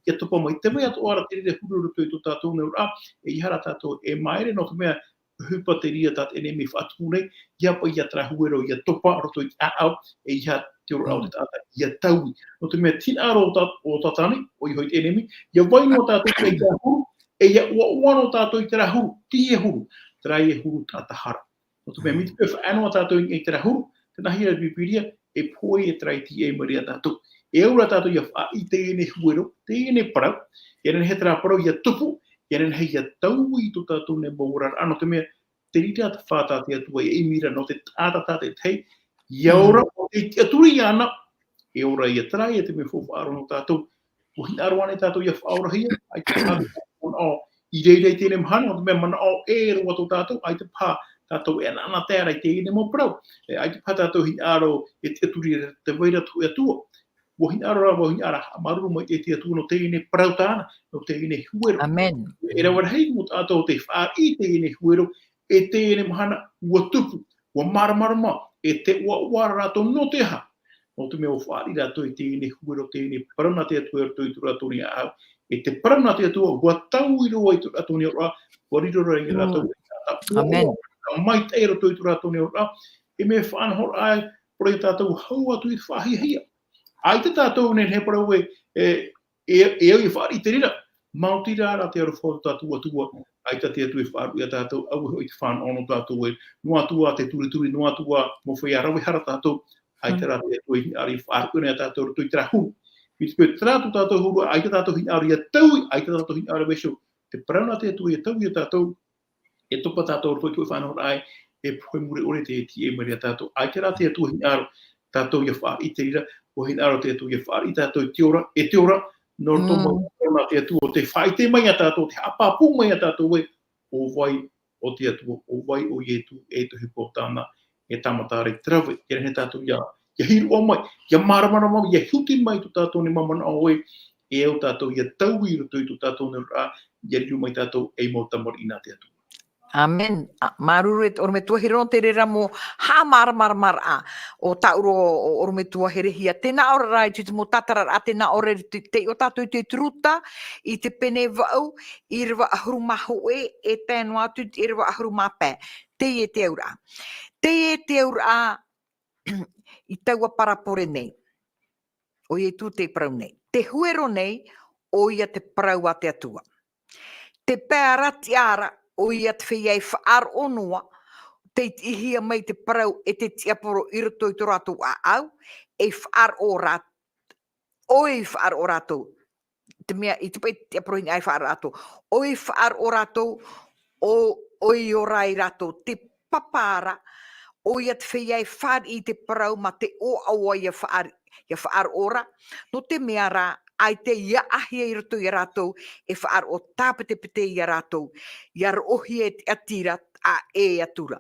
ʻia topa mai, tē vai atoʻa ra te reira huru roto i tō tātou nei auraʻa, e ʻeiaha rā tātou e māere, nō te mea, ʻohipa te reira tā te ʻenemi e faʻatupu nei, ʻeiaha paʻi ia terā huero ʻia topa roto i te ʻāʻau, e ʻeiaha te oraraʻa o te taʻata ʻia taui. Nō te mea te hinaʻaro o tā-, o Tātane, ʻoia hoʻi te ʻenemi, ʻia vai noa tātou i terā huru, e ʻia ʻoaʻoa noa tātou i terā huru, tei hea huru, terā e huru tātaha ra. Nō te mea, mai te peu e faʻaea noa tātou i terā huru, tē nā hea ra te Pīpīria, e pohe e terā e tīaʻi mai ra ia tātou. E au ra tātou ʻia fāriʻi i teie nei huero, teie nei parau, ʻia nehenehe terā parau ʻia tupu, ʻia nehenehe ʻia taui i tō tātou nei mau oraraʻa, nō te mea, te reira te fā tā te Atua e ʻimi ra nō te taʻata tātaʻitahi, ʻia ora, ʻo tei tiʻaturi iāna, e ora ia, terā ia te mea faufaʻa roa nō tātou, ʻua hinaʻaro ānei tātou ʻia faʻaorahia, ʻaita paha te manaʻo i reira i teie nei mahana, nō te mea manaʻo ʻē roa tō tātou, ʻaita paha tātou e anaʻanatae ra i teie nei mau parau, e, ʻaita paha tātou hinaʻaro e tiʻaturi ra tē vai ra te hōʻē Atua. ʻUa hinaʻaro rā, ʻua hinaʻaro rā, haʻamāuruuru mai te Atua nō teie nei parau tāna, nō teie nei huero. ʻĀmene. E rave rahi mau taʻata tei fāriʻi i teie nei huero, e teie nei mahana, ʻua tupu, ʻua māramarama, e tē ʻoaʻoa ra rātou nō te aha. Nō te mea ʻua fāriʻi rātou i teie nei huero, teie nei parau nā te Atua e roto i tō rātou nei ʻāʻau. E te parau nā te Atua, ʻua taui roa i tō rātou nei auraʻa, ʻua riro ra ia rātou e tātaʻu. ʻĀmene. ʻUa maitaʻi i roto i tō rātou nei auraʻa, e mea faʻanahoraʻa, parau ia tātou hau atu i te faʻahiahia. ʻAita tātou e nehenehe e parau ē, e, e, e au e fāriʻi i te reira, maoti rā, rā te aroha o tō tātou Atua, ʻaita te Atua e faʻaruʻe ia tātou, ʻaore hoʻi te fānaʻo nō tātou ē, noa atu ā te turituri, noa atu ā mau feiā rave hara tātou, ʻaita rā te Atua e hinaʻaro e faʻaruʻe ia tātou i roto i terā huru. Mai te peu terā tō tātou huru, ʻaita tātou hinaʻaro ʻia taui, ʻaita tātou hinaʻaro e vaiiho, te parau nā te Atua ʻia taui ia tātou, e topa tātou i roto i te faʻanahoraʻa ē, e pohe mure ʻore tei tīaʻi mai ra ia tātou. ʻAita rā te Atua e hinaʻaro tātou ʻia fāriʻi i te reira, ʻua hinaʻaro te Atua ʻia fāriʻi tātou i te ora, e te ora, nō roto mai, nō te Atua, ʻo tē faʻaʻite mai ia tātou, tē haʻapāpū mai ia tātou ē, ʻo vai ʻo te Atua, ʻo vai ʻo Ietu, e te ʻohipa tāna, e tāmata ra i te rave, ʻia nehenehe tātou ʻia, ʻia hīroʻa mai, ʻia māramarama mai, ʻia huti mai tō tātou nei manaʻo ē, e au tātou ʻia taui i roto i tō tātou nei auraʻa, ʻia riro mai tātou ei mau tamariʻi nā te Atua. ʻĀmene. Ā, māuruuru e te ʻorometua Hiro nō te reira mau haʻamāramaramaraʻa o taʻu roa ʻorometua Herehia. Tē nā ʻō ra rā i te mau tātararaʻa, tē nā ʻō ra i te, te, o tātou i te Ruta, i te pene vaʻu, ʻīrava ʻahuru mā hōʻē, e tae noa atu i te ʻīrava ʻahuru mā pae. Teie te auraʻa. Teie te auraʻa i taua parabole nei. ʻO Ietu tē parau nei. Te huero nei, ʻoia te parau a te Atua. Te pae aratiʻa ra, ʻoia te feiā e faʻaroʻo noa, tei tiʻihia mai te parau e te tiaporo i roto i tō rātou ʻāʻau, e faʻaroʻo rā-, ʻoia i faʻaroʻo rātou. Te mea i te paʻi te tiaporo hinaʻaro i faʻaroʻo rātou. ʻOia i faʻaroʻo rātou, ʻo, ʻoia i ora ai rātou, te papa ra, ʻoia te feiā e fāriʻi i te parau mā te ʻoaʻoa ia faʻari-, ia faʻaroʻo ra, nō te mea rā, ʻaita i ʻāʻāhia i roto ia rātou, e faʻaroʻo tāpetepete ia rātou, ia roʻohia e te ʻati ra, ʻa ē atu ra.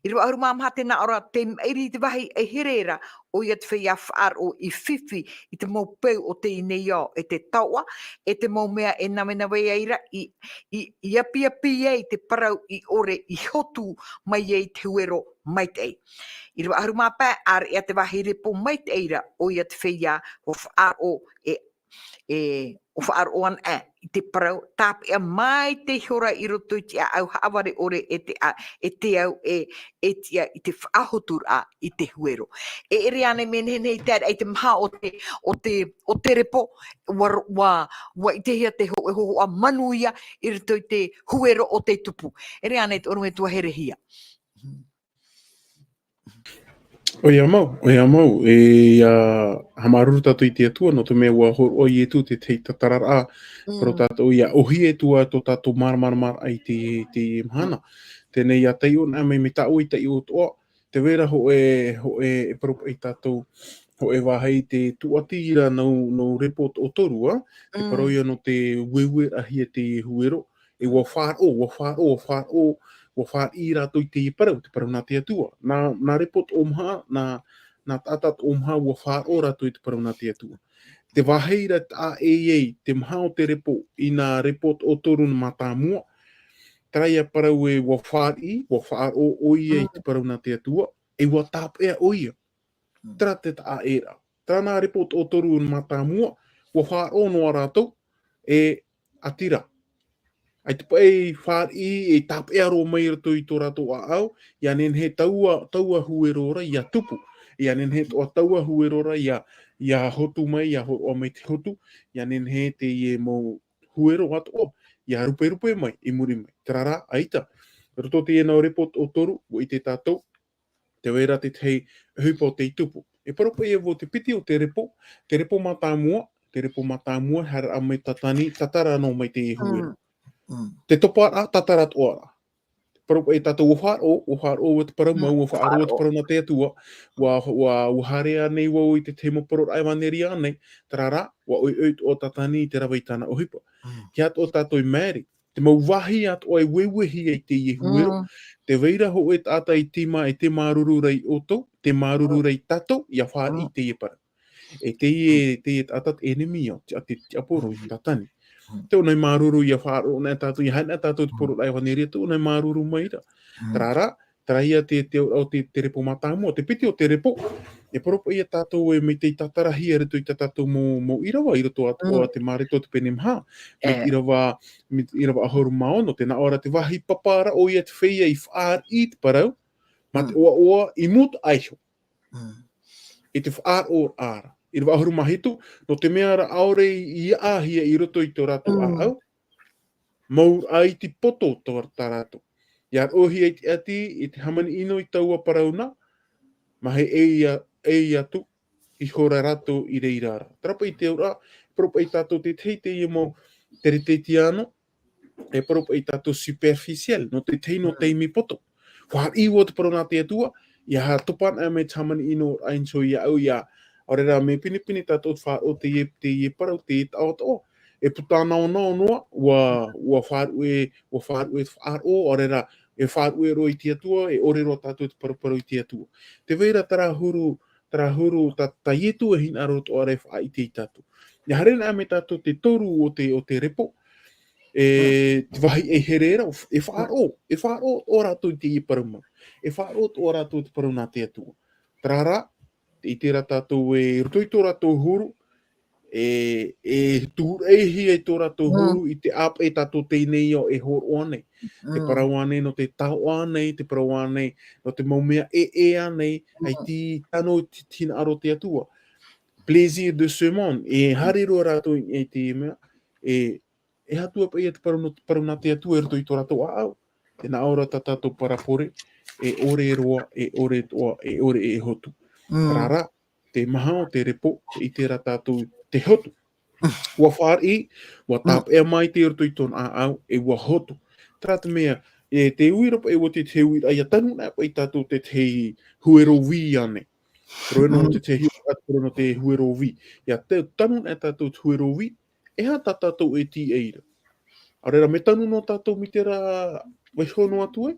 ʻĪrava ʻahuru mā maha tē nā ʻō ra, tei maʻiri i te vāhi e here ra, ʻoia te feiā faʻaroʻo i fifi i te mau peu o teie nei ao, e te taoʻa, e te mau mea e navenave ai ra, i, i, i apiapi ai te parau i ʻore i hotu mai ai te huero maitaʻi. ʻĪrava ʻahuru mā pae, ʻāreʻa te vāhi repo maitaʻi ra, ʻoia te feiā ʻua faʻaroʻo e, e, ʻua faʻaroʻo anaʻe i te parau, tāpeʻa mai te hora i roto i te ʻāʻau haʻavare ʻore e te a-, e te au e, e tiʻa i te faʻahoturaʻa i te huero. E ʻere ānei mea nehenehe i te ʻāreʻa i te maha o te, o te, o te repo, ʻua, ʻua, ʻua ʻitehia te hō-, e hōhoʻa manuia i roto i te huero o te tupu. E ʻere ānei te ʻorometua herehia. ʻOia mau, ʻoia mau, e, ia, haʻamāuruuru tātou i te Atua, nō te mea ʻua hōroʻa Ietu te, te tatararaʻa, Mm. parau tātou ia ʻōhie atu ā tō tātou māramarama i te, te mahana. Teie nei ia taiʻo anaʻe mai, mai tāʻu i taiʻo atoʻa, tē vai ra hōʻē, hōʻē, e parau paʻi tātou, hōʻē vāhi te tūʻati ra nau, nau repo toʻotoru, ā, te Mm. parau ia nō te ueueraʻahia te huero, e ʻua faʻaroʻo, ʻua faʻaroʻo, ʻua faʻaroʻo, ʻua fāriʻi rātou i teie parau, te parau nā te Atua. Nā, nā repo toʻomaha, nā, nā taʻata toʻomaha, ʻua faʻaroʻo rātou i te parau nā te Atua. Te vāhi ra taʻa ʻē ai, te maha o te repo, i nā repo toʻotoru mātāmua, terā ia parau e ʻua fāriʻi, ʻua faʻaroʻo ʻoia i te Mm. parau nā te Atua, e ʻua tāpeʻa ʻoia. Mm. Terā te taʻa ʻē ra. Terā nā repo toʻotoru mātāmua, ʻua faʻaroʻo noa rātou, e ʻati ra. ʻAita paʻi fāriʻi e tāpeʻa roa mai i roto i tō rātou ʻāʻau, ia nehenehe taua, taua huero ra ia tupu. Ia nehenehe atoʻa taua huero ra ia, ia hotu mai, ia hōroʻa mai te hotu, ia nehenehe teie mau huero atoʻa, ia ruperupe mai, i muri mai. Terā rā, ʻaita. Roto teie nau repo toʻotoru, ʻua ʻite tātou, tē vai ra te tahi ʻohipa o tei tupu. E parau paʻi ia vau te piti o te repo, te repo mātāmua, te repo mātāmua, haereraʻa mai Tatani, tātara noa mai te huero. Mm. Mm. Te topa ra, tātara atoʻa ra. Parau paʻi tātou ʻua faʻaroʻo, ʻua faʻaroʻo ʻoe te parau mau, Mm. ʻua faʻaroʻo ʻoe te Faʻaroʻo. parau nā te Atua, ʻua, ʻua, ʻua haere ānei vau i te tahi mau parau ʻevaneria ānei, terā rā, ʻua ʻoiʻoi atoʻa Tatani i te rave i tāna ʻohipa. Mm. Hia atoʻa tātou i maere, te mau vāhi atoʻa e ueuehia ai teie huero, Mm. tē vai ra hōʻē taʻata i tīmā, e tē māuruuru ra ia ʻoutou, tē māuruuru ra ia tātou, ia fāriʻi Mm. teie parau. E teie, Mm. teie taʻata te ʻenemi ʻo te, te tiaporo, Mm. Tatani. Mm. Tē ʻō na e māuruuru ia faʻaroʻo na tātou, ia haere na tātou te Mm. parau ʻevaneria, tē ʻō na e māuruuru mai ra. Mm. Terā rā, terā ia te, te, o te, te repo mātāmua, te piti o te repo, e parau paʻi ia tātou e mea tei tātarahia i roto i tā tātou mau, mau ʻīrava, i roto atoʻa Mm. te Mareko te pene maha, mai E. te ʻīrava, mai te ʻīrava ʻahuru mā ono, tē nā ʻō ra te vāhi papa ra, ʻoia te feiā i fāriʻi te parau, mā te Mm. ʻoaʻoa i mūtaʻa iho. Mm. I te faʻaroʻoraʻa ra. ʻĪrava ʻahuru mā hitu, nō te mea rā ʻaore i ʻāʻāhia i roto i tō rātou Mm. ʻāʻau, mau ai te poto tō tā rātou. Ia roʻohia i te ʻati, i te hāmani ʻino i taua parau na, mā he ʻē ia, ʻē ia atu, i hora rātou i reira ra. Terā paʻi te auraʻa, parau paʻi tātou te tahi teie mau teretetiano, e parau paʻi tātou superficiel, nō te tahi nō Mm. taime poto. Fāriʻi vau te parau nā te Atua, ia ha topa anaʻe mai te hāmani ʻino o Ainso ia au ia, ʻaore rā mea pinepine tātou te faʻaroʻo teie, teie parau, teie taʻotoʻo. E puta naonao noa, ʻua, ʻua faʻaruʻe, ʻua faʻaruʻe te faʻaroʻo, ʻaore rā, e faʻaruʻe roa i te Atua, e ʻore roa tātou te paruparu i te Atua. Tē vai ra terā huru, terā huru tā, tā Ietu e hinaʻaro atoʻa ra e faʻaʻite ia tātou. Ia haere anaʻe mai tātou te toru o te, o te repo, e, Mm. te vāhi e here ra, e faʻaroʻo, e faʻaroʻo atoʻa rātou i teie parau mau. E faʻaroʻo atoʻa rātou te parau nā te Atua. Terā rā, tē ʻite ra tātou ē, i roto i tō rātou huru, e, e tūraʻihia i tō rātou Mm. huru i te ʻāpeʻe tātou teie nei ao e hōroʻa nei. Te Mm. parau ānei nō te taoʻa nei, te parau ānei nō te mau mea ʻē, ʻē ānei, Mm. ʻaita i tano i te, te hinaʻaro o te Atua. Plaisir de ce monde, e Mm. haere roa rātou i, i te mea, e, e aha atu paʻi ia te parau nō, parau nā te Atua i roto i tō rātou ʻāʻau. Tē nā ʻō ra tā tātou parabole, e ʻore roa, e ʻore toʻa, e ʻore e hotu. Mm. Terā rā, te maha o te repo, tē ʻite ra tātou te hotu. Ua fāriʻi, ua Mm. tāpeʻa maitaʻi i roto i tōna ʻāʻau, e ua hotu. Terā te mea, e te uiraʻa paʻi ʻua te, te uiraʻa, ʻia tanu na paʻi tātou te, te huero vī ānei. Parau nō Mm. te, te hiʻo, parau nō te huero vī. ʻIa te, tanu na tātou te huero vī, e aha tā tātou e tīaʻi ra. ʻAore rā, mea tanu noa tātou mai terā vaiho noa atu ē.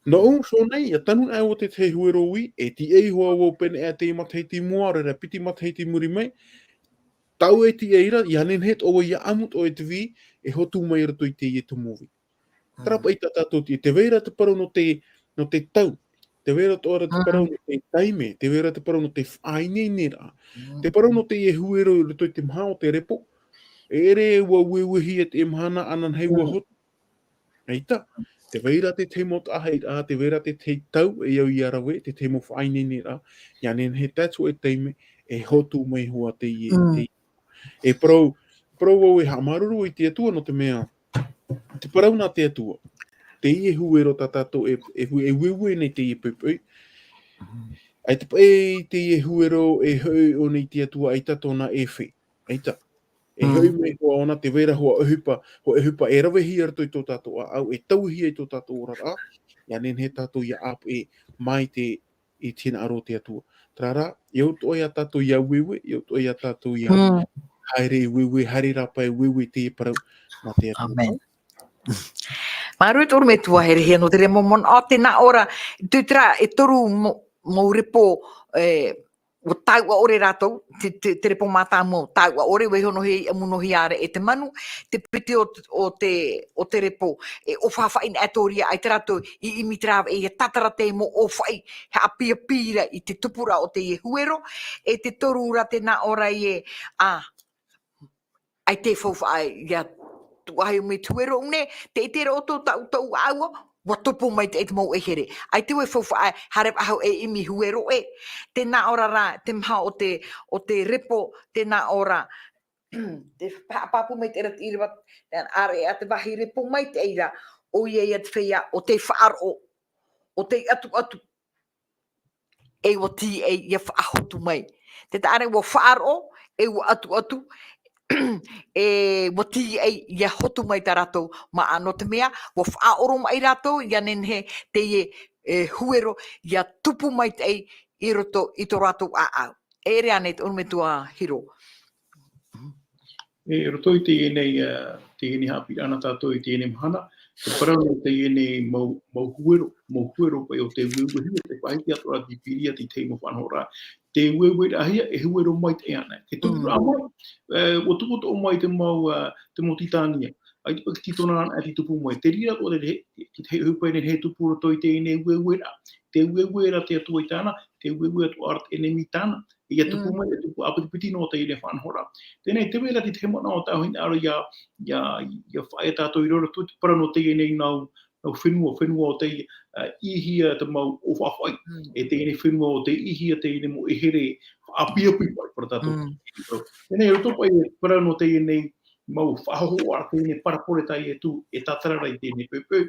Nō, so nei, ʻia tanu na ʻoe te, te huero vī, e tīaʻi hoʻi vau pēnei aʻe te matahiti i mua, ʻaore rā, piti matahiti i muri mai. Tāʻu e tīaʻi ra, ʻia nehenehe atoʻa vau ʻia ʻamu atoʻa i te vī, e hotu mai i roto i teie tumu vī. Terā Mm. paʻi tā tātou te, tē vai ra te parau nō te, nō te tau. Tē vai ra atoʻa ra te Mm. parau nō te taime, tē vai ra te parau nō te faʻaineineraʻa. Mm. Te parau nō teie huero i roto i te maha o te repo. E ʻere ʻua ueue hia te mahana, ananahi ʻua Mm. hotu. ʻAita, tē vai ra te tahi mau taʻahiraʻa, tē vai ra te tahi tau e au ʻia rave, te tahi mau faʻaineineraʻa, ʻia nehenehe tātou e taime, e hotu mai hoʻi teie, Mm. teie. E parau, parau vau e haʻamāuruuru i te Atua nō te mea, te parau nā te Atua. Teie huero tā tātou e, e, e ueue nei teie poʻipoʻi. Mm. ʻAita paʻi teie huero e hoʻi ʻōna i te Atua, ʻaita tōna ʻēfē. ʻAita. E Mm. hoʻi mai hoʻi ʻōna tē vai ra hoʻi ʻohipa, hoʻi ʻohipa e ravehia i roto i tō tātou ʻāʻau, e tauihia i tō tātou oraraʻa, ʻia nehenehe tātou ʻia ʻāpeʻe mai te, i te hinaʻaro o te Atua. Terā rā, e au atoʻa ia tātou ʻia ueue, e au atoʻa ia tātou ʻia Mm. haere i ueue, haere rā paʻi i ueue i teie parau nā te Atua. ʻĀmene. Māuruuru e te ʻorometua Herehia nō te reira mau manaʻo, tē nā ʻō ra, tē vai ra e toru mau, mau repo, e, ʻua tāuʻa ʻore rātou, te, te, te repo mātāmua ʻua tāuʻa ʻore, ʻua ʻiʻo noa hia, ʻamu noa hia ra e te manu, te piti o, o te, o te repo, e ʻōfaʻafaʻi na e tō reira, ʻaita rātou i ʻimi i te rāveʻa, ʻia tātara te mau ʻōfaʻi, haʻapiʻapiʻi ra i te tupuraʻa o teie huero, e te toru ra tē nā ʻō ra ē, ā, ʻaita e faufaʻa ʻia tuʻu aʻe mai te huero nei, tē ʻite ra ʻoutou tāʻu, tāʻu ʻāʻau, ʻua tupu maitaʻi te mau ʻaihere. ʻAita vau e faufaʻa, haere faʻahou e ʻimi huero ē. Tē nā ʻō ra rā, te maha o te, o te repo, tē nā ʻō ra, te haʻapāpū maitaʻi ra te ʻīrava, ʻāreʻa te vāhi repo maitaʻi ra, ʻoia ia te feiā o te faʻaroʻo, o te ʻatuʻatu, e ʻua tīaʻi ʻia faʻahotu mai. Tē vai ra ʻua faʻaroʻo, e ʻua ʻatuʻatu, e ʻua tīaʻi ʻia hotu mai tā rātou māʻa, nō te mea, ʻua faʻaoromaʻi rātou, ʻia nehenehe teie, e, huero, ʻia tupu maitaʻi i roto i tō rātou ʻāʻau. E ʻere ānei te ʻorometua Hiro? E, i roto i teie nei, ā, teie nei haʻapiʻiraʻa nā tātou i teie nei mahana, te parau nō teie nei mau, mau huero, mau huero paʻi o te ueuehia, te faʻahiti atoʻa ra te pīria, te tahi mau faʻanahoraʻa, te ueueraʻahia, e huero maitaʻi ānei. Te tupuraʻa Mm. mai, e, ʻua tupu atoʻa mai te mau, ā, te mau tītania. ʻAita paʻi te tītona anaʻe tei tupu mai. Te reira atoʻa te, te, te ʻohipa e nehenehe e tupu i roto i teie nei ueueraʻa. Te ueue ra te Atua i tāna, te ueue atoʻa ra te ʻenemi i tāna. ʻIa tupu Mm. mai, ʻia tupu ʻāpitipiti noa teie nei faʻanahoraʻa. Teie nei, tē vai ra te tahi manaʻo tāʻu e hinaʻaro ʻia, ʻia, ʻia faʻaea tātou i roto i te parau nō teie nei nau, nau fenua, fenua o tei, ā, ʻīhia te mau ʻōfaʻafaʻi. Mm. E teie nei fenua o tei ʻīhia teie nei mau ʻaihere faʻapiʻapiʻi paʻi, parau tātou. Mm. Teie nei, i roto paʻi i te parau nō teie nei mau faʻahōhoʻa, teie nei parabole tā Ietu, e tātara ra i teie nei poʻipoʻi.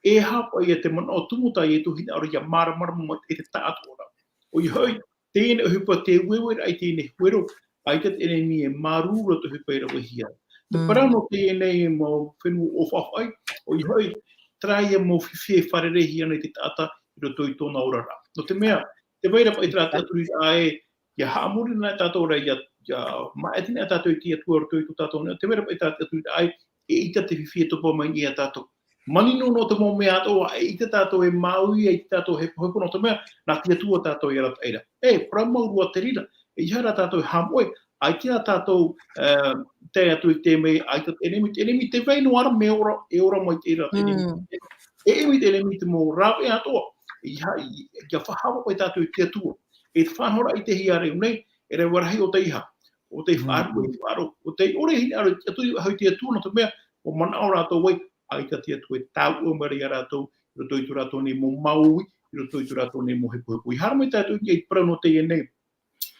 E aha paʻi ia te manaʻo tumu tā Ietu e hinaʻaro ʻia māramarama mai i te taʻatoʻaraʻa. ʻOia hoʻi, teie nei ʻohipa te ueueraʻa i teie nei huero, ʻaita te ʻenemi e māuruuru i te ʻohipa e ravehia. Te Mm. parau nō teie nei mau fenua ʻōfaʻafaʻi, ʻoia hoʻi, terā ia mau fifi e fārereihia nei te taʻata i roto i tōna oraraʻa. Nō te mea, tē vai ra paʻi terā te ʻaturiraʻa ē, ʻia haʻamori na tātou ra, ʻia, ʻia maʻiti na tātou i te Atua i roto i tō tātou nei, tē vai ra paʻi terā te ʻaturiraʻa ē, eʻita te fifi e topa mai nei ia tātou. Manino noa te mau mea atoʻa, eʻita tātou e māuiui i tā tātou hepohepo, nō te mea, nā te Atua tātou e arataʻi ra. E, parau mau roa te reira, ʻeiaha rā tātou e haʻamoʻe, ʻaita rā tātou, e, tae atu i te mea, ʻaita te ʻenemi, te ʻenemi tē vai noa ra mea ora, e ora mai te reira, te ʻenemi. Mm. E ʻimi te ʻenemi i te mau rāveʻa atoʻa, ʻeiaha, i, i, ʻia faʻahaʻamori tātou i te Atua. E te faʻanahoraʻa i te hiero nei, e rave rahi ʻo tei aha, ʻo tei Mm. faʻaruʻe, faʻaroʻo, ʻo tei ʻore e hinaʻaro i te Atua, i te Atua, nō te mea, ʻua manaʻo rātou ē, ʻaita te Atua e tāuʻa mai ra ia rātou, i roto i tō rātou nei mau māuiui, i roto i tō rātou nei mau hepohepo. ʻIa haere mai tātou i te parau nō teie nei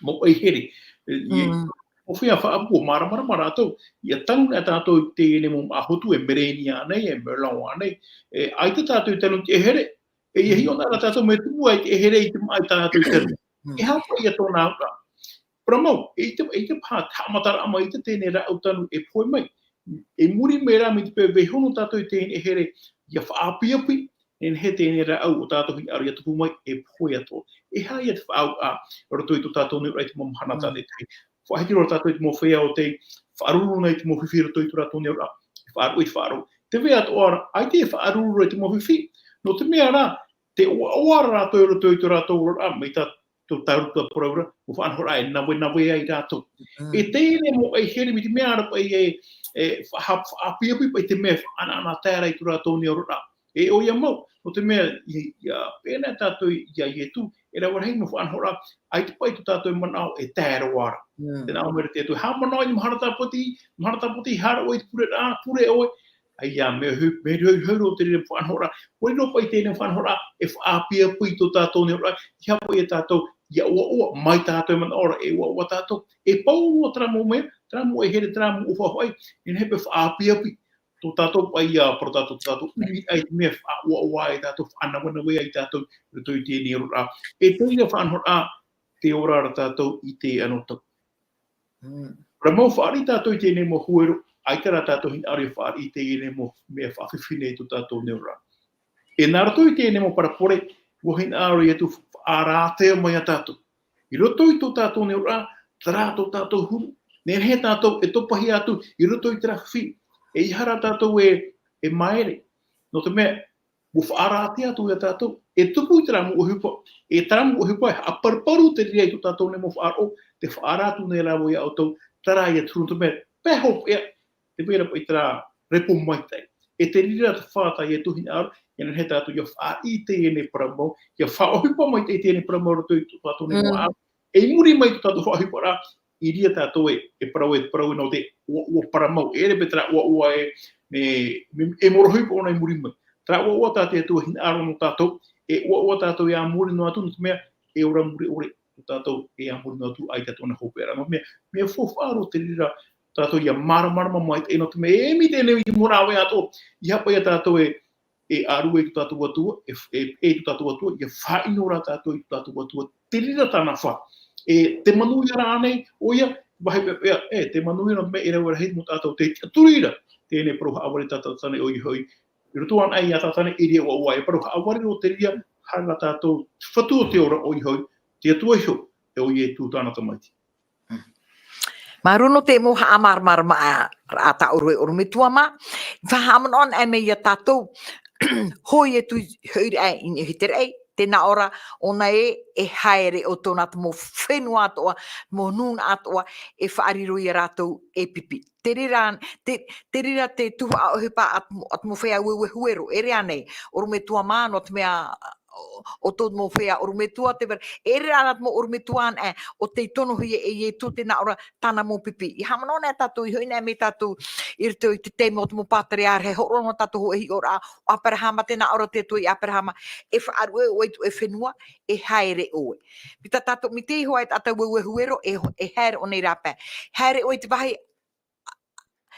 mau ʻaihere. E, i, Mm. Mau feiā faʻaʻapu, ʻua māramarama rātou, ʻia tanu nei tātou i teie nei mau māʻa hotu, e merenia nei, e melon nei, e, ʻaita tātou i tanu i te ʻehere, e, ʻia hiʻo na rā tātou mea tupu ai te ʻehere i te māʻa tātou i tanu. Mm. E aha paʻi ia tōna auraʻa. Parau mau, eʻita, eʻita paha te haʻamataraʻa mai i te teie nei rāʻau tanu e pohe mai. I muri mai rā mai te peu e vaiiho noa tātou i teie nei ʻehere, ʻia faʻaapiapi, e nehenehe teie nei rāʻau ʻo tātou hinaʻaro ʻia tupu mai, e pohe atoʻa. E aha ia te faʻaauraʻa, i roto i tō tātou nei auraʻa i te mau mahana tātaʻitahi. Faʻahiti roa tātou i te mau feiā ʻo tē faʻaruru nei i te mau fifi i roto i tō rātou nei auraʻa. E faʻaruʻe, e faʻaruʻe. Tē vai atoʻa ra, ʻaita e faʻaruru ra i te mau fifi. Nō te mea rā, tē ʻoaʻoa ra rātou i roto i tō rātou oraraʻa, mai tā tō tātou parau ra, mau faʻanahoraʻa e navenave ai rātou. Mm. E teie nei mau ʻaihere mai te mea ra paʻi e, e faʻa-, faʻaapiapi paʻi te mea e faʻanahonahoraʻa i tō rātou nei oraraʻa. E ʻoia mau, nō te mea, i, ʻia pēneiaʻe tātou iā Ietu, e rave rahi mau faʻanahoraʻa, ʻaita paʻi tō tātou manaʻo e tae roa ra. Mm. Tē nā ʻō mai ra te Atua, haʻamanaʻo i te mahana tāpati, mahana tāpati, haere ʻoe i te pureraʻa, pure ʻoe, ʻAita, mea hu-, mea hiʻohiʻo roa te reira faʻanahoraʻa. ʻUa riro paʻi teie nei faʻanahoraʻa e faʻaapiapi i tō tātou nei oraraʻa, ʻeiaha paʻi ia tātou ʻia ʻoaʻoa, mai tātou e manaʻo ra, e ʻoaʻoa tātou. E pau roa terā mau mea, terā mau ʻaihere, terā mau ʻōfaʻi, e nehenehe paʻi e faʻaapiapi tō tātou paʻi, ā, parau tātou, tō tātou ʻimi ai te mea e faʻaʻoaʻoa ai tātou, faʻanavenave ai tātou, i roto i teie nei oraraʻa. E teie faʻanahoraʻa, tē ora ra tātou i teie anotau. Mm. Parau mau, fāriʻi tātou i teie nei mau huero, ʻaita rā tātou hinaʻaro e fāriʻi i teie nei mau mea faʻafifi nei i tō tātou nei oraraʻa. E nā roto i teie nei mau parabole, ʻua hinaʻaro ʻo Ietu e faʻaarataʻi mai ia tātou. I roto i tō tātou nei oraraʻa, terā tō tātou huru. Nehenehe tātou e topahia atu i roto i terā fifi. ʻEiaha rā tātou e, e māere. Nō te mea, ʻua faʻaarataʻi atu ia tātou, e tupu i terā mau ʻohipa, e terā mau ʻohipa, e haʻaparuparu te reira i tō tātou nei mau faʻaroʻo, tē faʻaara atu nei rā vau ia ʻoutou, terā ia te huru, nō te mea, pae hopeʻa, tē vai ra paʻi terā repo maitaʻi. E te reira te fā tā Ietu hinaʻaro, ʻia nehenehe tātou ʻia fāriʻi i teie nei parau mau, ʻia faʻaʻohipa maitaʻi i teie nei parau mau i roto i tō tātou nei mau ʻāvae. E i muri mai i tō tātou faʻaʻohiparaʻa, i reira tātou e, e parau, e parau nō te ʻoaʻoa parau mau, e ʻere paʻi terā ʻoaʻoa e, me, me, e morohi paʻi ʻōna i muri mai. Terā ʻoaʻoa tā te Atua hinaʻaro nō tātou, e ʻoaʻoa tātou e a muri noa atu, nō te mea, e ora mure ʻore, nō tātou e a muri noa atu, ʻaita tōna hopeʻa ra. Nō te mea, mea faufaʻa roa te reira, tātou ʻia māramarama mai, e nō te mea, e ʻimi teie nei i te mau rāveʻa atoʻa, ʻeiaha paʻi ia tātou e, e ʻārue i tō tātou Atua, e, e, e tō tātou Atua, ʻia faʻaʻino rā tātou i tō tātou Atua, te reira tāna fā. E, tē manuia ra ānei, ʻoia, vāhi peʻapeʻa, e, tē manuia ra, mea e rave rahi mau tātou, tē tiʻaturi ra, teie nei parau haʻavare tā Tātane ʻoia hoʻi. I roto anaʻe ia Tātane, e reira ʻoaʻoa, e parau haʻavare roa te reira, haere rā tātou, te Fatu o te ora ʻoia hoʻi, te Atua iho, e ʻo Ietu tāna Tamaiti. Māuruuru nō te mau haʻamāramarama a, a tā ʻoe e ʻorometua mā. Faʻahaʻamanaʻo anaʻe mai ia tātou, hōʻē atu i te hoʻiraʻa i niʻa i te raʻi, tē nā ʻō ra, ʻōna ē, e haere ʻo tōna te mau fenua atoʻa, mau nūnaʻa atoʻa, e faʻariro ia rātou e pipi. Te reira, te, te reira te tuhaʻa ʻohipa a te mau, a te mau feiā ueue huero, e ʻere ānei, ʻorometua mā, nō te mea, ʻo, ʻo tō mau feiā ʻorometua, tē vai ra, e ʻere rā te mau ʻorometua anaʻe, ʻo tei tonohia e Ietu tē nā ʻō ra tāna mau pipi. ʻIa haʻamanaʻo anaʻe tātou, i hoʻi anaʻe mai tātou, i roto i te taime o te mau pātireia, e hōroʻa noa tātou hōʻē hiʻoraʻa, ʻo Aperahama, tē nā ʻō ra te Atua ia Aperahama, e faʻaruʻe ʻoe i te hōʻē fenua, e haere ʻoe. Mai tā tātou, mai te iho ā e taʻata ueue huero, e, e haere ʻōna i rāpae. Haere ʻoe i te vāhi,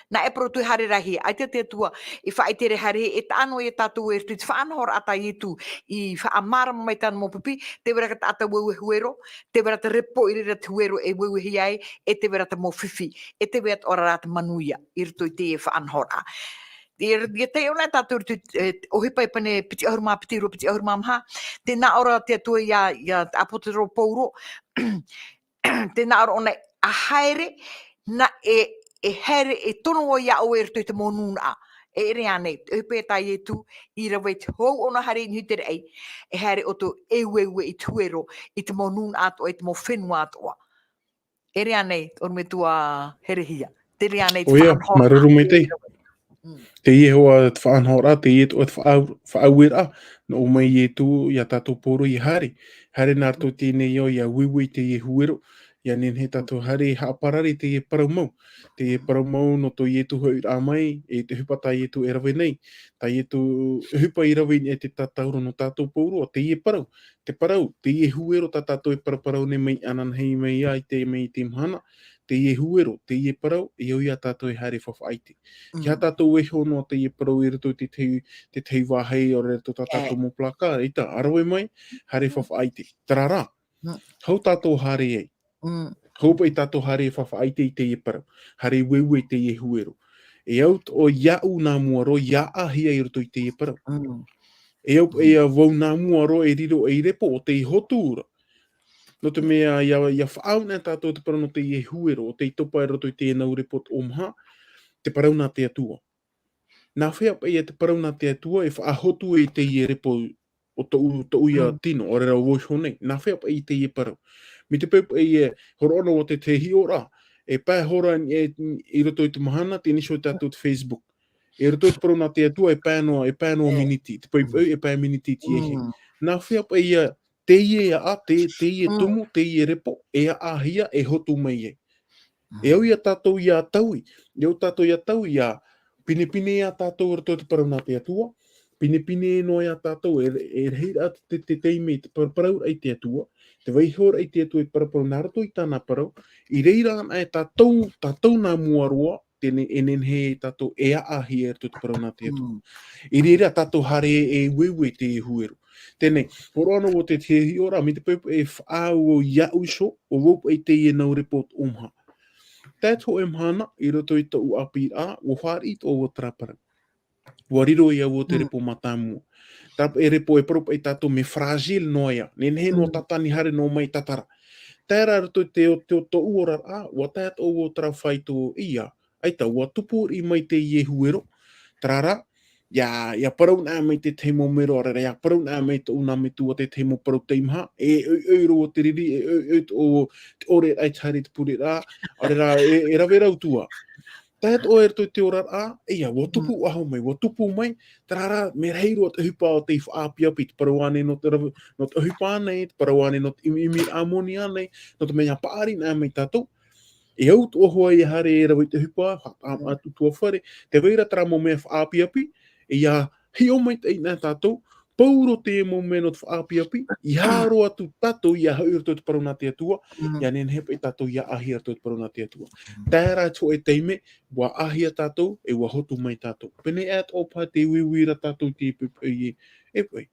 nā ʻĒpara atu e haere ra hia, ʻaita te Atua, e faʻaʻite ra e haere, e taʻa noa ia tātou e roto i te faʻanahoraʻa tā Ietu, i faʻamārama mai tāna mau pipi, tē vai ra te taʻata ueue huero, tē vai ra te repo i reira te huero e ueuehia ai, e tē vai ra te mau fifi, e tē vai atoʻa ra te manuia, i roto i teie faʻanahoraʻa. E, e taiʻo anaʻe tātou i roto i, e, ʻohipa i Pene piti ʻahuru mā piti, ʻīrava piti ʻahuru mā maha, tē nā ʻō ra te Atua ia, ia te ʻāpōsetolo Paulo, tē nā ʻō ra ʻōna, ʻa haere, nā, e, e haere, e tono vau iā ʻoe i roto i te mau nūnaʻa. E ʻere ānei, te ʻohipa tā Ietu, i rave i te hōʻē ʻōna haere i niʻa i te raʻi, e haere ʻoutou e ueue i te huero, i te mau nūnaʻa atoʻa, i te mau fenua atoʻa. E ʻere ānei, ʻorometua Herehia. Te reira ānei te faʻanahoraʻa. ʻOia, māuruuru maitaʻi. Mm. Teie hoʻi te faʻanahoraʻa, teie atoʻa te faʻa-, faʻaueraʻa, nō ʻō mai Ietu iā tātou Paulo ʻia haere. Haere nā roto i teie nei ao ʻia ueue i teie huero, ʻia nehenehe tātou haere e haʻaparare i teie parau mau. Teie parau mau nō tō Ietu hoʻiraʻa mai, e te ʻohipa tā Ietu e rave nei. Tā Ietu ʻohipa i rave i niʻa i te tātauro nō tātou Paulo, teie parau. Te parau, teie huero tā tātou e paraparau nei mai ananahi mai ia i te, mai i te mahana, teie huero, teie parau, e au ia tātou e haere faʻaʻite. Kia tātou e iho noa teie parau i roto i te tahi, te tahi vāhi, ʻaore rā tō tā tātou mau placard, ʻeita, ʻa rave mai, haere faʻaʻite. Terā rā, hau tātou haere ai. Hau paʻi tātou haere faʻaʻite i teie parau. Haere ueue i teie huero. E au tō iaʻu nā mua roa, ia ʻāhia i roto i teie parau. E au paʻi ia vau nā mua roa e riro ei repo ʻo tei hotu ra. Nō te mea, ia, ia faʻaau nei tātou te parau nō teie huero, ʻo tei topa i roto i teie nau repo tō ʻōmaha, te parau nā te Atua. Nā hea paʻi ia te parau nā te Atua, e faʻahotu e teie repo ʻo tōʻu, tōʻu ia tino, ʻaore rā vau iho nei. Nā hea paʻi i teie parau. Mai te peu paʻi e hōroʻa noa vau te, te hiʻoraʻa, e pae hora e, i roto i te mahana, tē nīʻi iho tātou te Facebook. I roto i te parau nā te Atua, e pae noa, e pae noa miniti, te poʻipoʻi, e pae miniti i teie. Nā hea paʻi ia, teie ʻaʻa, te, teie tumu, teie repo, e ʻāʻāhia, e hotu mai ai. E au ia tātou ia taui, e au tātou ia taui, ia pinepine ia tātou i roto i te parau nā te Atua, pinepine noa ia tātou, e, e rahi rā te, te, te taime, te par-, parau i te Atua, tē vai iho ra te Atua e paraparau nā roto i tāna parau, i reira ana e tātou, tātou nā mua roa, tē ne-, e nehenehe tātou e ʻāʻāhia i roto i te parau nā te Atua. I reira tātou haere e ueue i te huero. Teie, hōroʻa noa vau te, te hiʻoraʻa, mai te peu e faʻaau iāʻu iho, ʻo vau paʻi teie nau repo tō ʻōmaha. Tae atu hōʻē mahana, i roto i tōʻu ʻāpīraʻa, ʻua fāriʻi atoʻa vau terā parau. ʻUa riro ia vau te repo mātāmua. Terā paʻi repo e parau paʻi tātou mea fragile noa ia. Nehenehe noa tātani haere noa mai tātara. Tae ra i roto i te, te, tōʻu oraraʻa, ʻua tae atoʻa vau terā faito ia. ʻEita, ʻua tupu riʻi mai teie huero. Terā rā, ʻia, ʻia parau anaʻe mai te tahi mau mero, ʻaore rā, ʻia parau anaʻe mai tōʻu nā metua te tahi mau parau teimaha, e ʻoiʻoi roa te riri, e ʻoiʻoi tō, te ʻore i te haere i te pureraʻa, ʻaore rā, e, e rave ra atu ā. Tae atoʻa i roto i te oraraʻa, ʻeia, ʻua tupu faʻahou mai, ʻua tupu mai, terā rā, mea rahi roa te ʻohipa ʻo tei faʻaʻapiʻapi, te parau ānei nō te rave, nō te ʻohipa ānei, te parau ānei nō te ʻimi, ʻimiraʻa moni ānei, nō te mea ʻia paʻari anaʻe mai tātou, e au atoʻa hoʻi e haere e rave i te ʻohipa, faʻataʻa atu i te ʻutuāfare, tē vai ra terā mau mea faʻaʻapiʻapi, ʻeia hiʻo maitaʻi anaʻe tātou, pauroa te mau mea nō te faʻaʻapiʻapi, ʻeiaha roa atu tātou ʻia hoʻi i roto i te parau nā te Atua, ʻia nehenehe paʻi tātou ʻia ʻāʻāhia i roto i te parau nā te Atua. Tae ra i te hōʻē taime, ʻua ʻāʻāhia tātou, e ʻua hotu mai tātou. Pēnei atoʻa paha te uiuiraʻa tātou i te poʻipoʻi, e, e,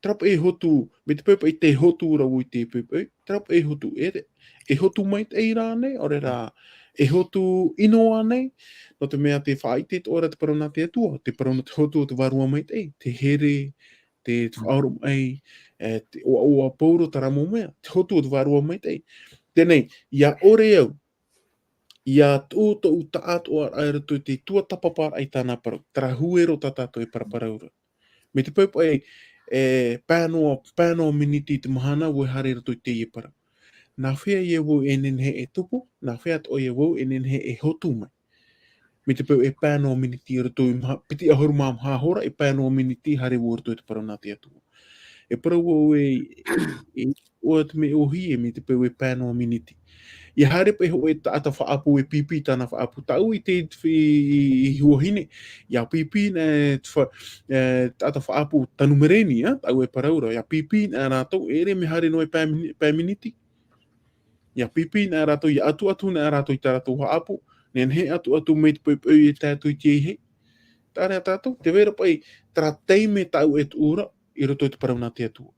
Terā paʻi e hotu, mai te peu paʻi tē hotu ra vau i te poʻipoʻi, terā paʻi e hotu, e, e hotu maitaʻi rānei, ʻaore rā, e hotu ʻino ānei, nō te mea tē faʻaʻite atoʻa ra te parau nā te Atua, te parau nō te hotu o te Vārua Maitaʻi, te here, te, te faʻaoromaʻi, e, te ʻoaʻoa pauroa terā mau mea, te hotu o te Vārua Maitaʻi. Teie, ʻia ʻore au, ʻia tuʻu tōʻu taʻatoʻaraʻa i roto i te tuatāpaparaʻa i tāna parau, terā huero tā tātou e paraparau ra. Mai te peu paʻi, e, pae noa, pae noa miniti i te mahana, ʻua haere i roto i teie parau. Nā hea ia vau e nehenehe e tupu, nā hea atoʻa ia vau e nehenehe e hotu mai. Mai te peu e pae noa miniti i roto i maha-, piti ʻahuru mā maha hora, e pae noa miniti haere vau i roto i te parau nā te Atua. E parau vau e, e, ʻoia te mea ʻōhie mai te peu e pae noa miniti. ʻIa haere paʻi hōʻē taʻata faʻaʻapu e pīpī tāna faʻaʻapu. Tāʻu i te, i, i, i huahine, ʻia pīpī anaʻe te fa-, e, taʻata faʻaʻapu tanu mereni, ā, tāʻu e parau ra, ʻia pīpī anaʻe rātou, e ʻere mea haere noa e pae mini-, pae miniti. ʻIa pīpī anaʻe rātou, ʻia ʻatuʻatu anaʻe rātou i tā rātou faʻaʻapu, nehenehe e ʻatuʻatu mai te poʻipoʻi e tae atu i te ʻeiaha. Terā rā tātou, tē vai ra paʻi terā taime tāʻu e tuʻu ra, i roto i te parau nā te Atua.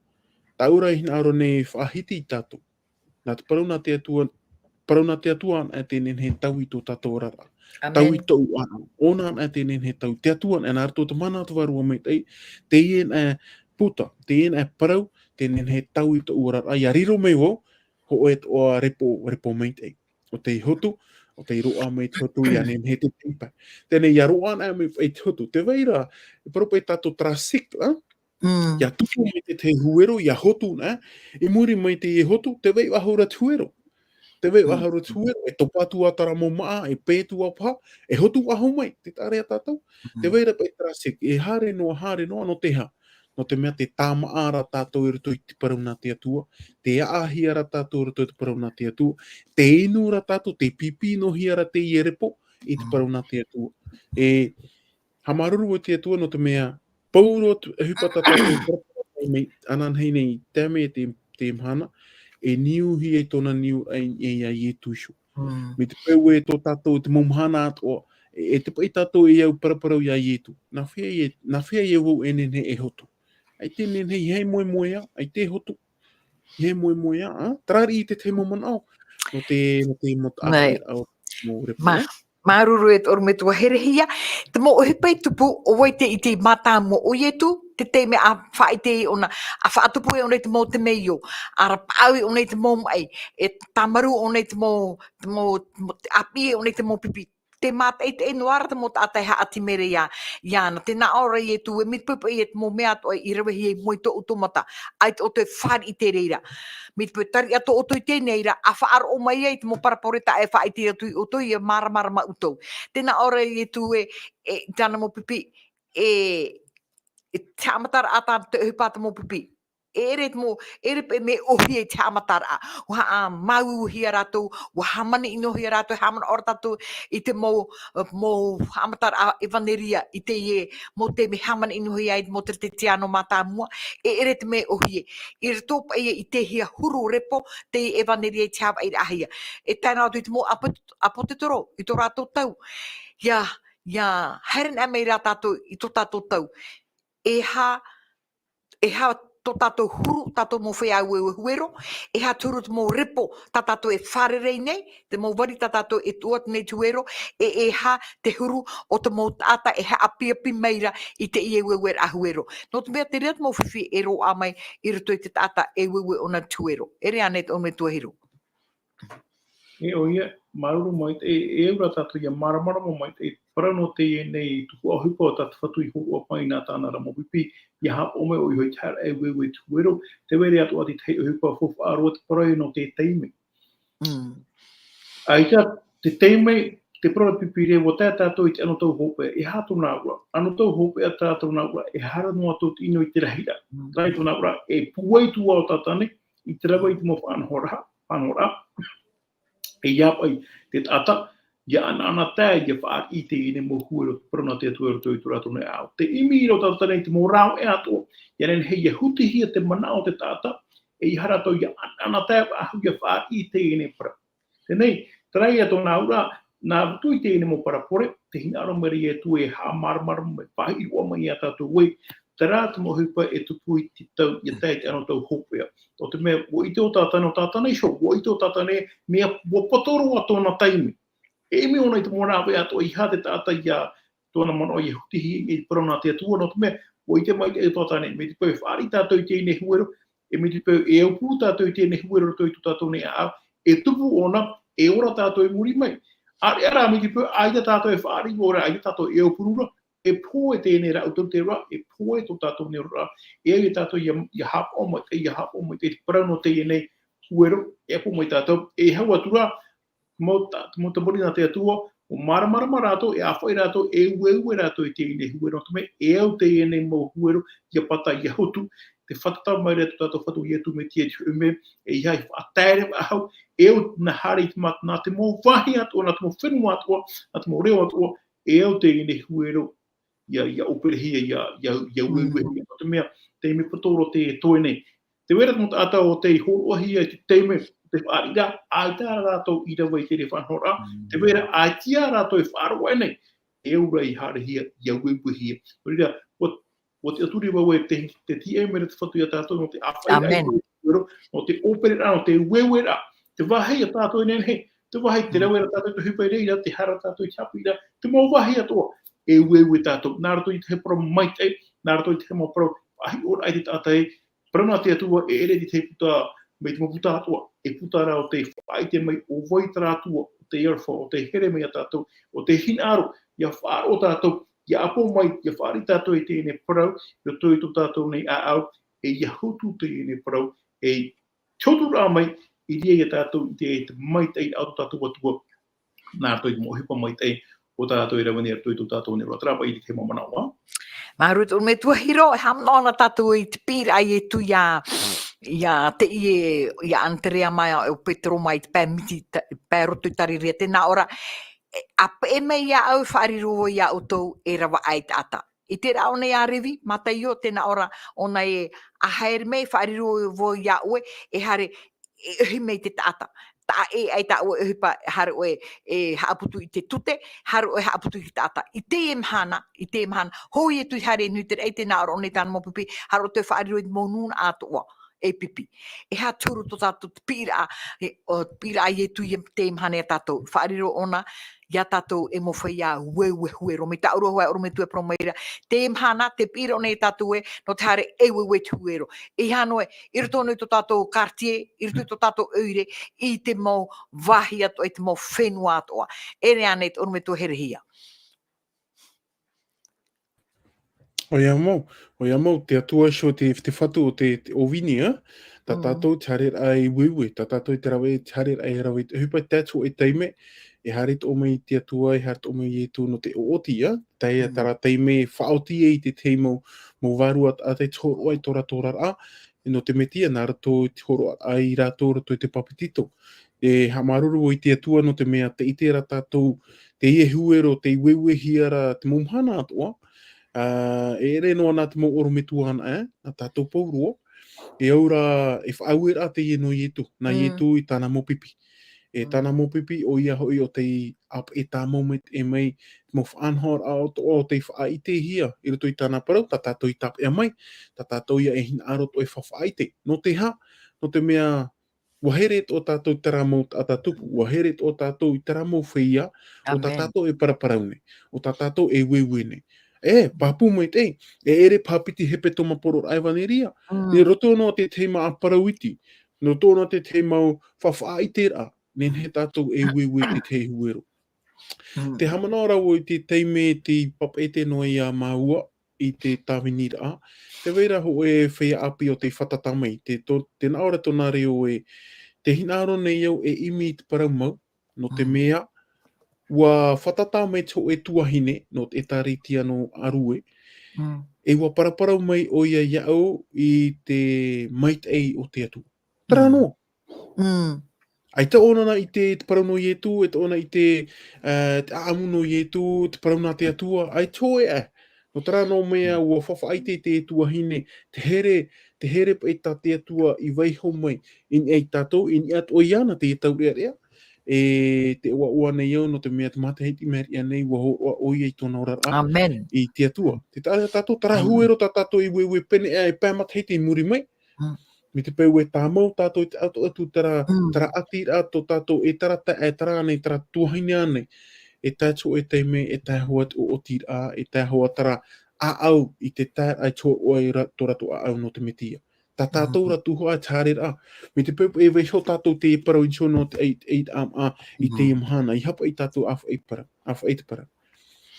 Tāʻu rā e hinaʻaro nei e faʻahiti ia tātou. Nā te parau nā te Atua, parau nā te Atua anaʻe tē nehenehe e taui i tō tātou oraraʻa. ʻĀmene. Taui i tōʻu ʻāʻau. ʻOna anaʻe tē nehenehe e taui. Te Atua anaʻe, nā roto i te mana o te Vārua Maitaʻi, teie anaʻe puta, teie anaʻe parau, tē nehenehe e taui i tōʻu oraraʻa. ʻIa riro mai vau, hōʻē atoʻa repo, repo maitaʻi. ʻO tei hotu, ʻo tei roaʻa mai te hotu, ʻia nehenehe te taipa. Teie, ʻia roaʻa anaʻe mai paʻi te hotu. Tē vai ra, e parau paʻi tātou terā cycle, ā? ʻIa tupu mai te, te huero, ʻia hotu anaʻe, i muri mai teie hotu, tē vai faʻahou ra te huero. Tē vai faʻahou ra te huero, e topa atu ā terā mau māʻa, e pē atu ā paha, e hotu faʻahou mai, tē ʻite ra tātou. Tē vai ra paʻi terā cycle, e haere noa, haere noa, nō te aha? Nō te mea tē tāmāʻa ra tātou i roto i te parau nā te Atua, tē ʻāʻāhia ra tātou i roto i te parau nā te Atua, tē inu ra tātou, tē pīpī noa hia ra teie repo i te parau nā te Atua. E, haʻamāuruuru vau i te Atua nō te mea, pauroa te ʻohipa tā tātou e paraparau mai, ananahi nei, tae mai te, te mahana, e niuhia i tōna niu, e, e ia Ietu iho. Mm. Mai te peu e tō tātou, te mau mahana atoʻa, e, e te paʻi tātou e au paraparau iā Ietu. Nā hea e, nā hea e au e nehenehe e hotu. ʻAita e nehenehe, ʻeiaha e moemoeā, ʻaita e hotu. ʻEiaha e moemoeā, ā? Terā riʻi te tahi mau manaʻo. Nō te, nō te mau taʻata, ā, mau repo. Mā-, māuruuru e te ʻorometua Herehia. Te mau ʻohipa i tupu, ʻo vai te ʻite mātāmua o Ietu, te taime a faʻaʻite ʻōna, a faʻatupu ʻōna i te mau temeio, a rapaʻau ʻōna i te mau maʻi, e tāmarū ʻōna i te mau, te mau, te mau, te ʻāpī ʻōna i te mau pipi. Te mātaʻitaʻi noa ra te mau taʻata e haʻati mai ra iā, iāna. Tē nā ʻō ra Ietu ē, mai te peu paʻi e te mau mea atoʻa i ravehia i mua i tō ʻoutou mata, ʻaita ʻoutou e fāriʻi i te reira. Mai te peu tariʻa tō ʻoutou i teie nei ra, a faʻaroʻo mai ai te mau parabole tā e faʻaʻite atu iā ʻoutou, ʻia māramarama ʻoutou. Tē nā ʻō ra Ietu ē, e, i tāna mau pipi, e, e te haʻamataraʻa tā te ʻohipa te mau pipi. E ʻere te mau, e ʻere paʻi mea ʻōhie i te haʻamataraʻa. ʻUa haʻamāuhia rātou, ʻua hāmani-ʻino-hia rātou, haʻamanaʻo ra tātou i te mau, mau haʻamataraʻa ʻevaneria i teie mau taime hāmani-ʻino-hia ai te mau Teretetiāno mātāmua. E ʻere te mea ʻōhie. I roto paʻi i teie huru repo, te ʻevaneria i te haʻavāraʻahia. E tae noa atu i te mau apo-, ʻāpōsetolo, i tō rātou tau. ʻIa, ʻia haere noa mai rā tātou i tō tātou tau. E aha, e aha tō tātou huru, tātou mau feiā aueue huero, e aha te huru te mau repo, tā tātou e fārerei nei, te mau vari tā tātou e tuʻu atu nei te huero, e, e aha te huru o te mau taʻata e haʻapiʻapiʻi mai ra i teie aueue huero. Nō te mea te reira te mau fifi e roaʻa mai i roto i te taʻata e aueue ʻōna te huero. E ʻere ānei te ʻorometua Hiro. E ʻoia, māuruuru maitaʻi, e, e au ra tātou ʻia māramarama maitaʻi, parau nō teie nei tuhaʻa ʻohipa o tā te Fatu i hōroʻa mai nā tāna ra mau pipi, ʻia haʻapaʻo mai ʻoia hoʻi i te haere aueue i te huero, tē vai ra atoʻa te tahi ʻohipa faufaʻa roa te parau nō te taime. Mm. ʻAita te taime, te parau pipi ra, ʻua tae tātou i te anotau hopeʻa, e aha tōna auraʻa, anotau hopeʻa tā tōna auraʻa, e haere noa atu i te ʻino i te rahiraʻa. Mm. Terā tōna auraʻa, e pūai atu ā ʻo Tātane, i te rave i te mau faʻanahoraʻa, faʻanahoraʻa. E ʻia paʻi te taʻata, ʻia ʻanaʻanatae, ʻia fāriʻi i teie nei mau huero, parau nā te Atua i roto i tō rātou nei ʻāʻau. Te ʻimi ra ʻo Tātane i te mau rāveʻa atoʻa, ʻia nehenehe ʻia hutihia te manaʻo o te taʻata, e ʻeiaha rātou ʻia ʻanaʻanatae faʻahou ʻia fāriʻi i teie nei parau. Teie, terā ia tōna auraʻa, nā roto i teie nei mau parabole, tē hinaʻaro mai ra Ietu e haʻamāramarama mai, faʻaʻite mai iā tātou ē, terā te mau ʻohipa e tupu i te tau, ʻia tae i te anotau hopeʻa. Nō te mea, ʻua ʻite ʻo Tātane, ʻo Tātane iho, ʻua ʻite ʻo Tātane, mea, ʻua poto roa tōna taime. E ʻimi ʻōna i te mau rāveʻa atoʻa, ʻeiaha te taʻata ʻia, tōna manaʻo ʻia hutihia i te parau nā te Atua, nō te mea, ʻua ʻite maitaʻi ʻo Tātane, mai te peu e fāriʻi tātou i teie nei huero, e mai te peu e aupuru tātou i teie nei huero i roto i tō tātou nei ʻāʻau, e tupu ʻōna, e ora tātou i muri mai. ʻĀreʻa rā mai te peu, ʻaita tātou e fāriʻi, ʻaore rā, ʻaita tātou e aupuru ra, e pohe teie nei rāʻau tauturu ra, e pohe tō tātou nei oraraʻa, e au ia tātou ʻia, ʻia haʻapaʻo mai, ʻia haʻapaʻo mai te parau nō teie nei huero, e apo mai tātou, e hau atu ra, mau ta-, mau tamariʻi nā te Atua, ʻua māramarama rātou, e ʻāfaʻi rātou, e ueue rātou i teie nei huero, nō te mea, e au teie nei mau huero, ʻia pata, ʻia hotu, tē fātata mai ra tō tātou Fatu Ietu Metia i te hōʻē mea, e ʻeiaha e faʻataere faʻahou, e au nā haere i te mata, nā te mau vāhi atoʻa, nā te mau fenua atoʻa, nā te mau reo atoʻa, e au teie nei huero, ʻia, ʻia ʻōperehia, ʻia, ʻia, ʻia ueuehia. Mm. Nō te mea, te mea poto roa teie e toe nei. Tē vai ra te mau taʻata ʻo tei hōroʻahia i te taime, te fāriʻiraʻa, ʻaita rātou i rave i te reira faʻanahoraʻa. Mm. Tē vai ra ʻaita rātou e faʻaroʻo aʻe nei, e au ra i haerehia, ʻia ueuehia. Nō reira, ʻua, ʻua tiʻaturi vau ē te, tē tīaʻi mai ra te Fatu ia tātou nō te ʻāfaʻiraʻa i te huero, nō te ʻōpereraʻa, nō te ueueraʻa. Te vāhi ia tātou e nehenehe, te vāhi te rave ra tātou i te ʻohipa i reira, te haere tātou i te haʻapiʻiraʻa, te mau vāhi atoʻa, e ueue tātou. Nā roto i te parau maitaʻi, nā roto i te mau parau faʻahiʻoraʻa i te taʻata ē, parau nā te Atua, e ʻere i te puta, mai te mau puta atoʻa, e puta rā ʻo tē faʻaʻite mai ʻo vai terā Atua, ʻo tē aroha, ʻo tē here mai ia tātou, ʻo tē hinaʻaro, ʻia faʻaroʻo tātou, ʻia apo mai, ʻia fāriʻi tātou i teie nei parau, i roto i tō tātou nei ʻāʻau, e ʻia hotu teie nei parau, e te hotu rā mai, i reira ia tātou i te, te maitaʻi o tō tātou Atua, nā roto i te mau ʻohipa maitaʻi, ʻo tātou e rave nei roto i tō tātou nei oraraʻa, terā paʻi i te mau manaʻo. Māuruuru te ʻorometua Hiro, e haʻamanaʻo na tātou i te piʻiraʻa a Ietu ia, ia teie, ia Aneterea mai, ʻo Petero mai i te pae miti, ta-, pae roto i Tarirea, tē nā ʻō ra, e, ʻa peʻe mai iāʻu e faʻariro vau iā ʻoutou e rave aʻe i te taʻata. ʻIte ra ʻōna ia Revi, Mataio, tē nā ʻō ra, ʻōna e, ʻa haere mai, faʻariro vau iā ʻoe, e haere, e ʻohi mai te taʻata. taʻa ʻē ai tāʻu e ʻohipa, haere ʻoe e haʻaputu i te tute, haere ʻoe e haʻaputu i te taʻata. I teie mahana, i teie mahana, hou Ietu i haere nui te raʻi, tē nā ʻō ra ʻōna i tāna mau pipi, haere ʻoe e faʻariro i te mau nūnaʻa atoʻa e pipi. E aha te huru tō tātou te piʻiraʻa, e, ʻo, piʻiraʻa a Ietu i teie mahana ia tātou. Faʻariro ʻōna, ia tātou e mau feiā ueue huero. Mai tāʻu ra hoʻi, ʻorometua e parau mai ra, teie mahana, tē piʻi ra ʻōna ia tātou ē, nō te haere e ueue i te huero. E aha noa, i roto nei tō tātou quartier, i roto i tō tātou ʻoire, i te mau vāhi atoʻa, i te mau fenua atoʻa. ʻEre ānei te ʻorometua Herehia? ʻOia mau, ʻoia mau, te Atua iho te, te Fatu o te, te ʻōvini, ā? Tā Mm. tātou te haereraʻa e ueue, tā tātou i te rave, te haereraʻa e rave, te ʻohipa i te atu e taime, e haere atoʻa mai te Atua, e haere atoʻa mai Ietu nō te ʻoʻoti, ā? Tae ā Mm. terā taime e faʻaoti ai i te tahi mau, mau vārua taʻata i te hōroʻa i tō rātou oraraʻa, nō te Metia, nā roto i te hōroʻa i rātou, roto i te papetito. E haʻamāuruuru i te Atua nō te mea tē ʻite ra tātou, teie huero, tē ueuehia ra te mau mahana atoʻa, ā, e ʻere noa nā te mau ʻorometua anaʻe, nā tātou pauroa, e au ra, e faʻaueraʻa teie nō Ietu, nā Mm. Ietu i tāna mau pipi. E Mm. tāna mau pipi, ʻoia hoʻi ʻo tei ʻāpeʻe tāmau mai, e mai, te mau faʻanahoraʻa atoʻa ʻo tei faʻaʻitehia, i roto i tāna parau, tā tātou i tāpeʻa mai, tā tātou ia e hinaʻaro atoʻa e faʻaʻite. Nō te aha, nō te mea, ʻua here atoʻa tātou i terā mau taʻata tupu, ʻua here atoʻa tātou i terā mau feiā, ʻo tā Amen. tātou e paraparau nei, ʻo tā tātou e ueue nei. E, pāpū maitaʻi, e ʻere paha piti hepetoma poroʻi ʻevaneria. Mm. I roto noa te tahi mau parau iti, i roto noa te tahi mau faʻaʻiteraʻa, nehenehe tātou e ueue i te tahi huero. Mm. Te haʻamanaʻo ra vau i te taime tei papeʻete noa ia māua i te tāviniraʻa. Tē vai ra hōʻē feiā ʻāpī ʻo tei fātata mai, te, tō, tē nā ʻō ra tōna reo ē, tē hinaʻaro nei au e ʻimi i te parau mau, nō te Mm. mea, ʻua fātata mai te hōʻē tuahine, nō te ʻĒtārētia nō Arue. Mm. E ʻua paraparau mai ʻoia iāʻu i te maitaʻi o te Atua. Terā Mm. noa. Mm. ʻAita ʻōna i ʻite te parau nō Ietu, ʻaita ʻōna i ʻite, ā, te ʻāʻamu nō Ietu, te parau nā te Atua, ʻaita hōʻē ā. Nō terā noa mea Mm. ʻua faʻaʻite te tuahine, tē here, tē here paʻi tā te Atua i vaiiho mai, i niʻa ia tātou, i niʻa atoʻa iāna te taurearea, e tē ʻoaʻoa nei au nō te mea te matahiti i maʻiri aʻe nei, ʻua hōroʻa ʻoia i tōna oraraʻa Amen. i te Atua. Tē taʻa ra ia tātou, terā Mm. huero tā tātou i ueue pēneiaʻe, e pae matahiti i muri mai. Mm. Mai te peu e tāmau tātou i te ʻatu, ʻatu terā, Mm. terā ʻatiraʻa tō tātou, e terā taeaʻe, e terā ānei, terā tuahine ānei. E tae atu e taime, e tae hoʻi te ʻoʻotiraʻa, e tae hoʻi terā ʻāʻau i te taeraʻa i te hōroʻa i ra-, tō rātou ʻāʻau nō te Metia. Tā tātou Mm. ra tuhaʻa te haereraʻa. Mai te peu e vaiiho tātou te parau i te hono te ai, ai, am, a, i Mm. teie mahana, ʻeiaha paʻi tātou ʻāfaʻi parau, ʻāfaʻi te parau.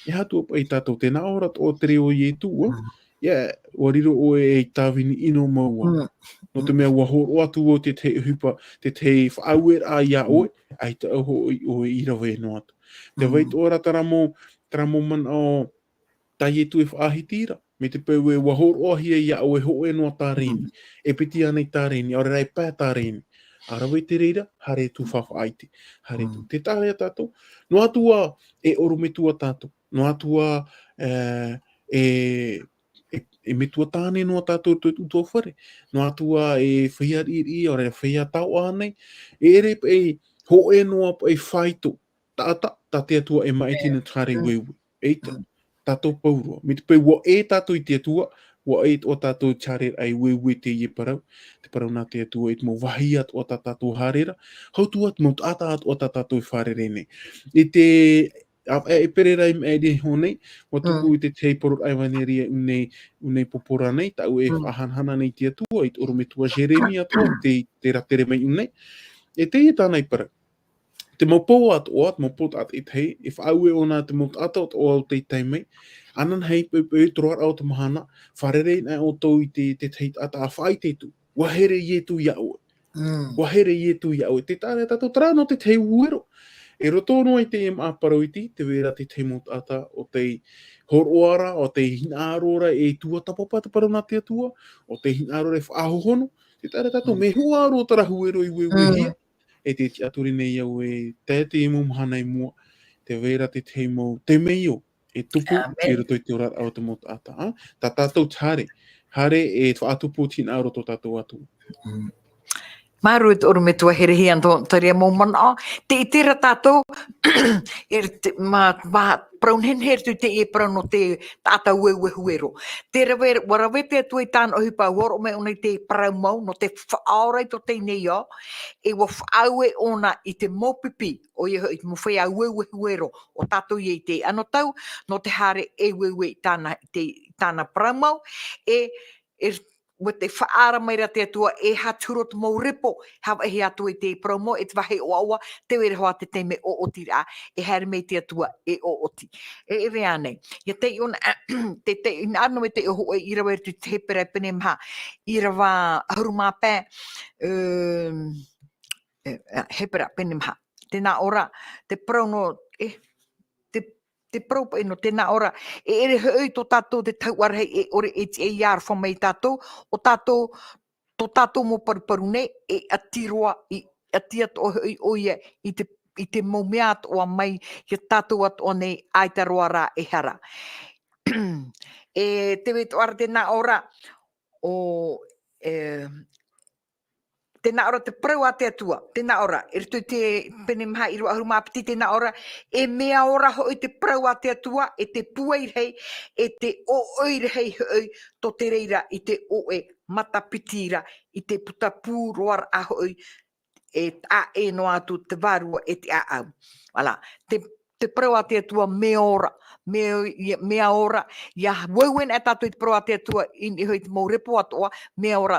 E aha atu paʻi tātou, tē nā ʻō ra atoʻa te reo o Ietu, ā? Mm. Ia, ʻua riro ʻoe ei tāvini ʻino mau ā. Mm. Nō te mea ʻua hōroʻa atu vau te tahi ʻohipa, te tahi faʻaueraʻa iā Mm. ʻoe, ʻaita hoʻi ʻoe i rave noa atu. Tē vai Mm. atoʻa ra terā mau, terā mau manaʻo tā Ietu e faʻahiti ra, mai te peu ē ʻua hōroʻahia iā ʻoe hōʻē noa tārēni, Mm. e piti ānei tārēni, ʻaore rā e pae tārēni. ʻA rave i te reira, haere atu Mm. faʻaʻite, haere atu. Mm. Tē taʻa ra ia tātou, noa atu ā e ʻorometua tātou, noa atu ā, e, e, e, e metua tāne noa tātou i tō, tō ʻutuāfare, noa atu ā e feiā riʻiriʻi, ʻaore rā e feiā taoʻa nei, e ʻere paʻi hōʻē noa paʻi faito, taʻata, tā te Atua e maʻiti nō te haere Mm. ueue. ʻEita, Mm. tātou pauroa. Mai te peu ʻua ʻē tātou i te Atua, ʻua ʻē atoʻa tātou i te haereraʻa e ueue i teie parau, te parau nā te Atua i te mau vāhi atoʻa tā tātou haere ra, hau atu ā te mau taʻata atoʻa tā tātou e fārerei nei. I te, ā, e, ʻĒpera i maʻiri iho nei, ʻua tupu Mm. i te tahi poroʻi ʻevaneria ʻū nei, ʻū nei pōpō ra nei, tāʻu e Mm. faʻahanahana nei i te Atua, i te ʻorometua Jeremia atoʻa, te, tē rātere mai ʻū nei. E teie tāna i parau. Te mau pou atoʻa, te mau pou taʻata e tahi, e faʻaue ʻōna te mau taʻata atoʻa o tei tae mai. Ananahi, poʻipoʻi, te roaraʻa o te mahana, fārerei anaʻe ʻoutou i te, te tahi taʻata ʻa faʻaʻite atu. ʻUa here Ietu iā ʻoe. Mm. ʻUa here Ietu iā ʻoe. Tē taʻa ra ia tātou, terā noa te tahi uero. I roto noa i teie māʻa parau iti, tē vai ra te tahi mau taʻata ʻo tei hōroʻa ra, ʻo tei hinaʻaro ra, e tuatāpapa te parau nā te Atua, ʻo tei hinaʻaro ra e faʻahohonu. Tē taʻa ra ia tātou, Mm. mea hoʻi roa terā uero i ueue Mm. hia. E tē tiʻaturi nei au ē, tae te mau mahana i mua, tē vai ra te tahi mau temeio e tupu Amen. i roto i te oraraʻa o te mau taʻata, ā? Tā tātou te haere, haere e faʻatupu i te hinaʻaro o tō tātou Atua. Mm. Māuruuru e te ʻorometua here hia tō, tō reira mau manaʻo. Tē ʻite ra tātou, e te, mā, mā, parau nehenehe atu i teie parau nō te taʻata ueue huero. Tē rave, ʻua rave te Atua i tāna ʻohipa, ʻua roʻo mai ʻōna i te parau mau, nō te faʻaora i tō teie nei ao, e ʻua faʻaue ʻōna i te mau pipi, ʻoia hoʻi, te mau feiā ueue huero, ʻo tātou ia i te anotau, nō te haere e ueue i tāna, i te, i tāna parau mau, e, e ʻUa te faʻaara mai ra te Atua, e aha te huru o te mau repo, e havaʻi atu i te parau mau, e te vāhi ʻoaʻoa, tē vai ra hoʻi te taime ʻoʻotiraʻa, e haere mai te Atua, e ʻoʻoti. E, e ʻere ānei. ʻIa taiʻo na, te, te, ʻinaʻaro mai te hōʻē i rave atu i te Hepera pene maha, ʻīrava ʻahuru mā pae, um, e, e, Hepera pene maha. Tē nā ʻō ra, te parau nō, e, te, te parau paʻi nō, tē nā ʻō ra, e ʻere hoʻi tō tātou te tahuʻa rahi e ʻore e tiʻa i aroha mai ia tātou, ʻo tātou, tō tātou mau paruparu nei, e ʻati roa, i, ʻati atoʻa hoʻi ʻoia i te, i te mau mea atoʻa mai, ia tātou atoʻa nei, ʻaita roa rā e hara. E te vai atoʻa ra tē nā ʻō ra, ʻo, e, tē nā ʻō ra te parau a te Atua, tē nā ʻō ra, i roto i te pene maha ʻīrava ʻahuru mā piti, tē nā ʻō ra, e mea ora hoʻi te parau a te Atua, e te pūai rahi, e te ʻoʻoi rahi hoʻi, tō te reira i te ʻoʻe matapiti ra, i te putapū roa ra hoʻi, e taʻa ʻē noa atu te vārua e te ʻāʻau. Voilà, te, te parau a te Atua, mea ora, mea, ia, mea ora, ʻia ueue na tātou i te parau a te Atua, i niʻa hoʻi i te mau repo atoʻa, mea ora,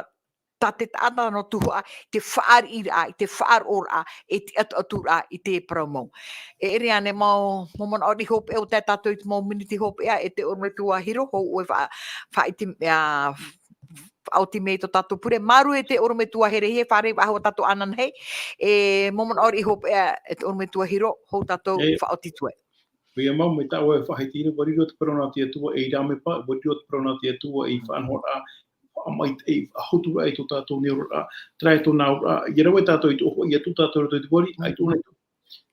tā te taʻata nō tuhaʻa, te faʻariʻiraʻa, i te faʻaroʻoraʻa, e te ʻatuʻaturaʻa, i te parau mau. E ʻere ānei mau, mau manaʻo riʻi hopeʻa, ʻo tae tātou i te mau miniti hopeʻa, e te ʻorometua Hiro, hou ʻoe fa-, faʻaʻite, ā, faʻaoti mai tō tātou pure. Māuruuru e te ʻorometua here hia, fārerei faʻahou tātou ananahi, e mau manaʻo riʻi hopeʻa, e te ʻorometua Hiro, hou tātou E. faʻaoti atu ai. ʻOia mau, mai tā ʻoe faʻahiti ra, ʻua riro te parau nā te Atua, e ʻīrava mea pae, ʻua riro te parau nā te Atua, i faʻanahoraʻa, faʻamaitaʻi, faʻahotu ai tō tātou nei oraraʻa, terā tōna oraraʻa, ʻia rave tātou i te ʻohipa, ʻia tuʻu tātou i roto i te vari, ʻaita ʻōna i tuʻu.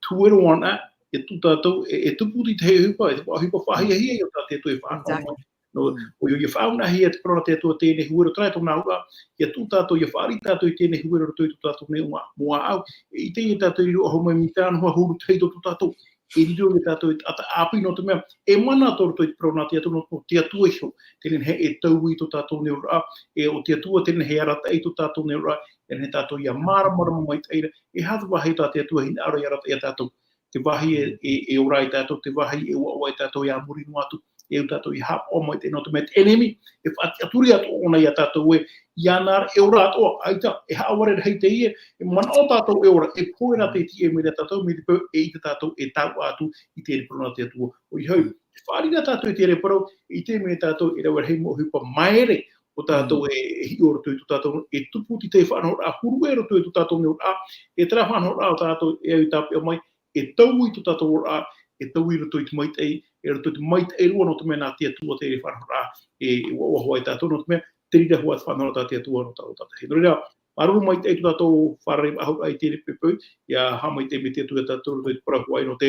Te huero anaʻe, ʻia tuʻu tātou, e, e tupu i te ʻohipa, e te ʻohipa faʻahiahia, ʻo tā te Atua e faʻanaho mai. Exactly. Nō, Mm. ʻoia, ʻia faʻaʻunaʻahia te parau nā te Atua teie nei huero, terā tōna oraraʻa, ʻia tuʻu tātou, ʻia fāriʻi tātou i teie nei huero i roto i tō tātou nei mau ʻāʻau. E ʻite ia tātou i riro ʻahuru mā iva, mea tāna huru tahi tō tātou. E riro ia tātou i te taʻata ʻāpī nō te mea, e mana tō roto i te parau nā te Atua, nō te Atua iho, teie nei e taui tō tātou nei oraraʻa, e ʻo te Atua teie nei e arataʻi tō tātou nei oraraʻa, teie nei tātou ʻia māramarama maitaʻi ra, e aha te vāhi tā te Atua e hinaʻaro e arataʻi ia tātou. Te vāhi e, e, e ora ai tātou, te vāhi e ʻoaʻoa ai tātou e a muri noa atu, e au tātou ʻia haʻapaʻo maitaʻi nō te mea te ʻenemi, e faʻatiʻaturi atoʻa ʻōna ia tātou ē, ʻia nā ra e ora atoʻa, ʻaita, e haʻavare rahi teie, e manaʻo tātou e ora, e pohe rā te tiʻa mai ra tātou, mai te peu e ʻite tātou e taua atu i te parau nā te Atua. ʻOia hoʻi, e fāriʻi rā tātou i te parau, e ʻite mai tātou e rave rahi mau ʻohipa maere, ʻo tātou Mm. e, e hiʻo roto i tō tātou, e tupu i te faʻanahoraʻa huru e roto i tō tātou nei oraraʻa, e terā faʻanahoraʻa ʻo tātou e au i tāpeʻa mai, e taui tō tātou oraraʻa, e taui i roto i te maitaʻi, e roto i te maitaʻi roa nō te mea nā te Atua te faʻanahoraʻa, e, e ʻoaʻoa hoʻi tātou nō te mea, te reira hoʻi te faʻanahoraʻa tā te Atua nō tātou tātaʻitahi. Nō reira, māuruuru maitaʻi tō tātou fārerei faʻahou i teie poʻipoʻi, ʻia haʻamaitaʻi mai te Atua ia tātou roto i te parau hoʻi nō te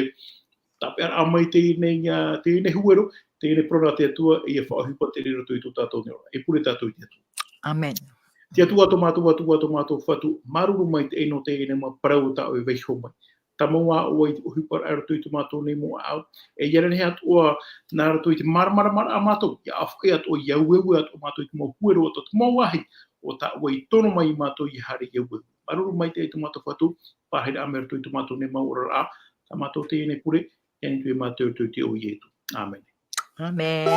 tāpeʻaraʻa mai teie nei, ā, teie nei huero, teie nei parau nā te Atua, ʻia faʻaʻohipa terā roto i tō tātou nei oraraʻa. E pure tātou i te Atua. Amen. Te Atua tō mātou Atua, tō mātou Fatu, māuruuru maitaʻi nō teie nei mau parau tā ʻoe e vaiiho mai. Tāmau ā ʻoe i te ʻohiparaʻa i roto i tō mātou nei mau ʻāʻau. E ʻia nehenehe atoʻa nā roto i te māramaramaraʻa a mātou, ʻia ʻāfaʻi atoʻa, ʻia ueue atoʻa mātou i te mau huero atoʻa, te mau vāhi, ʻo tā ʻoe i tono mai ia mātou ʻia haere ʻia ueue. Māuruuru maitaʻi tō mātou Fatu, parahiraʻa mai roto i tō mātou nei mau oraraʻa, tā mātou teie nei pure, e ani atu ia mātou i roto i te iʻoa o Ietu. Amen. Amen.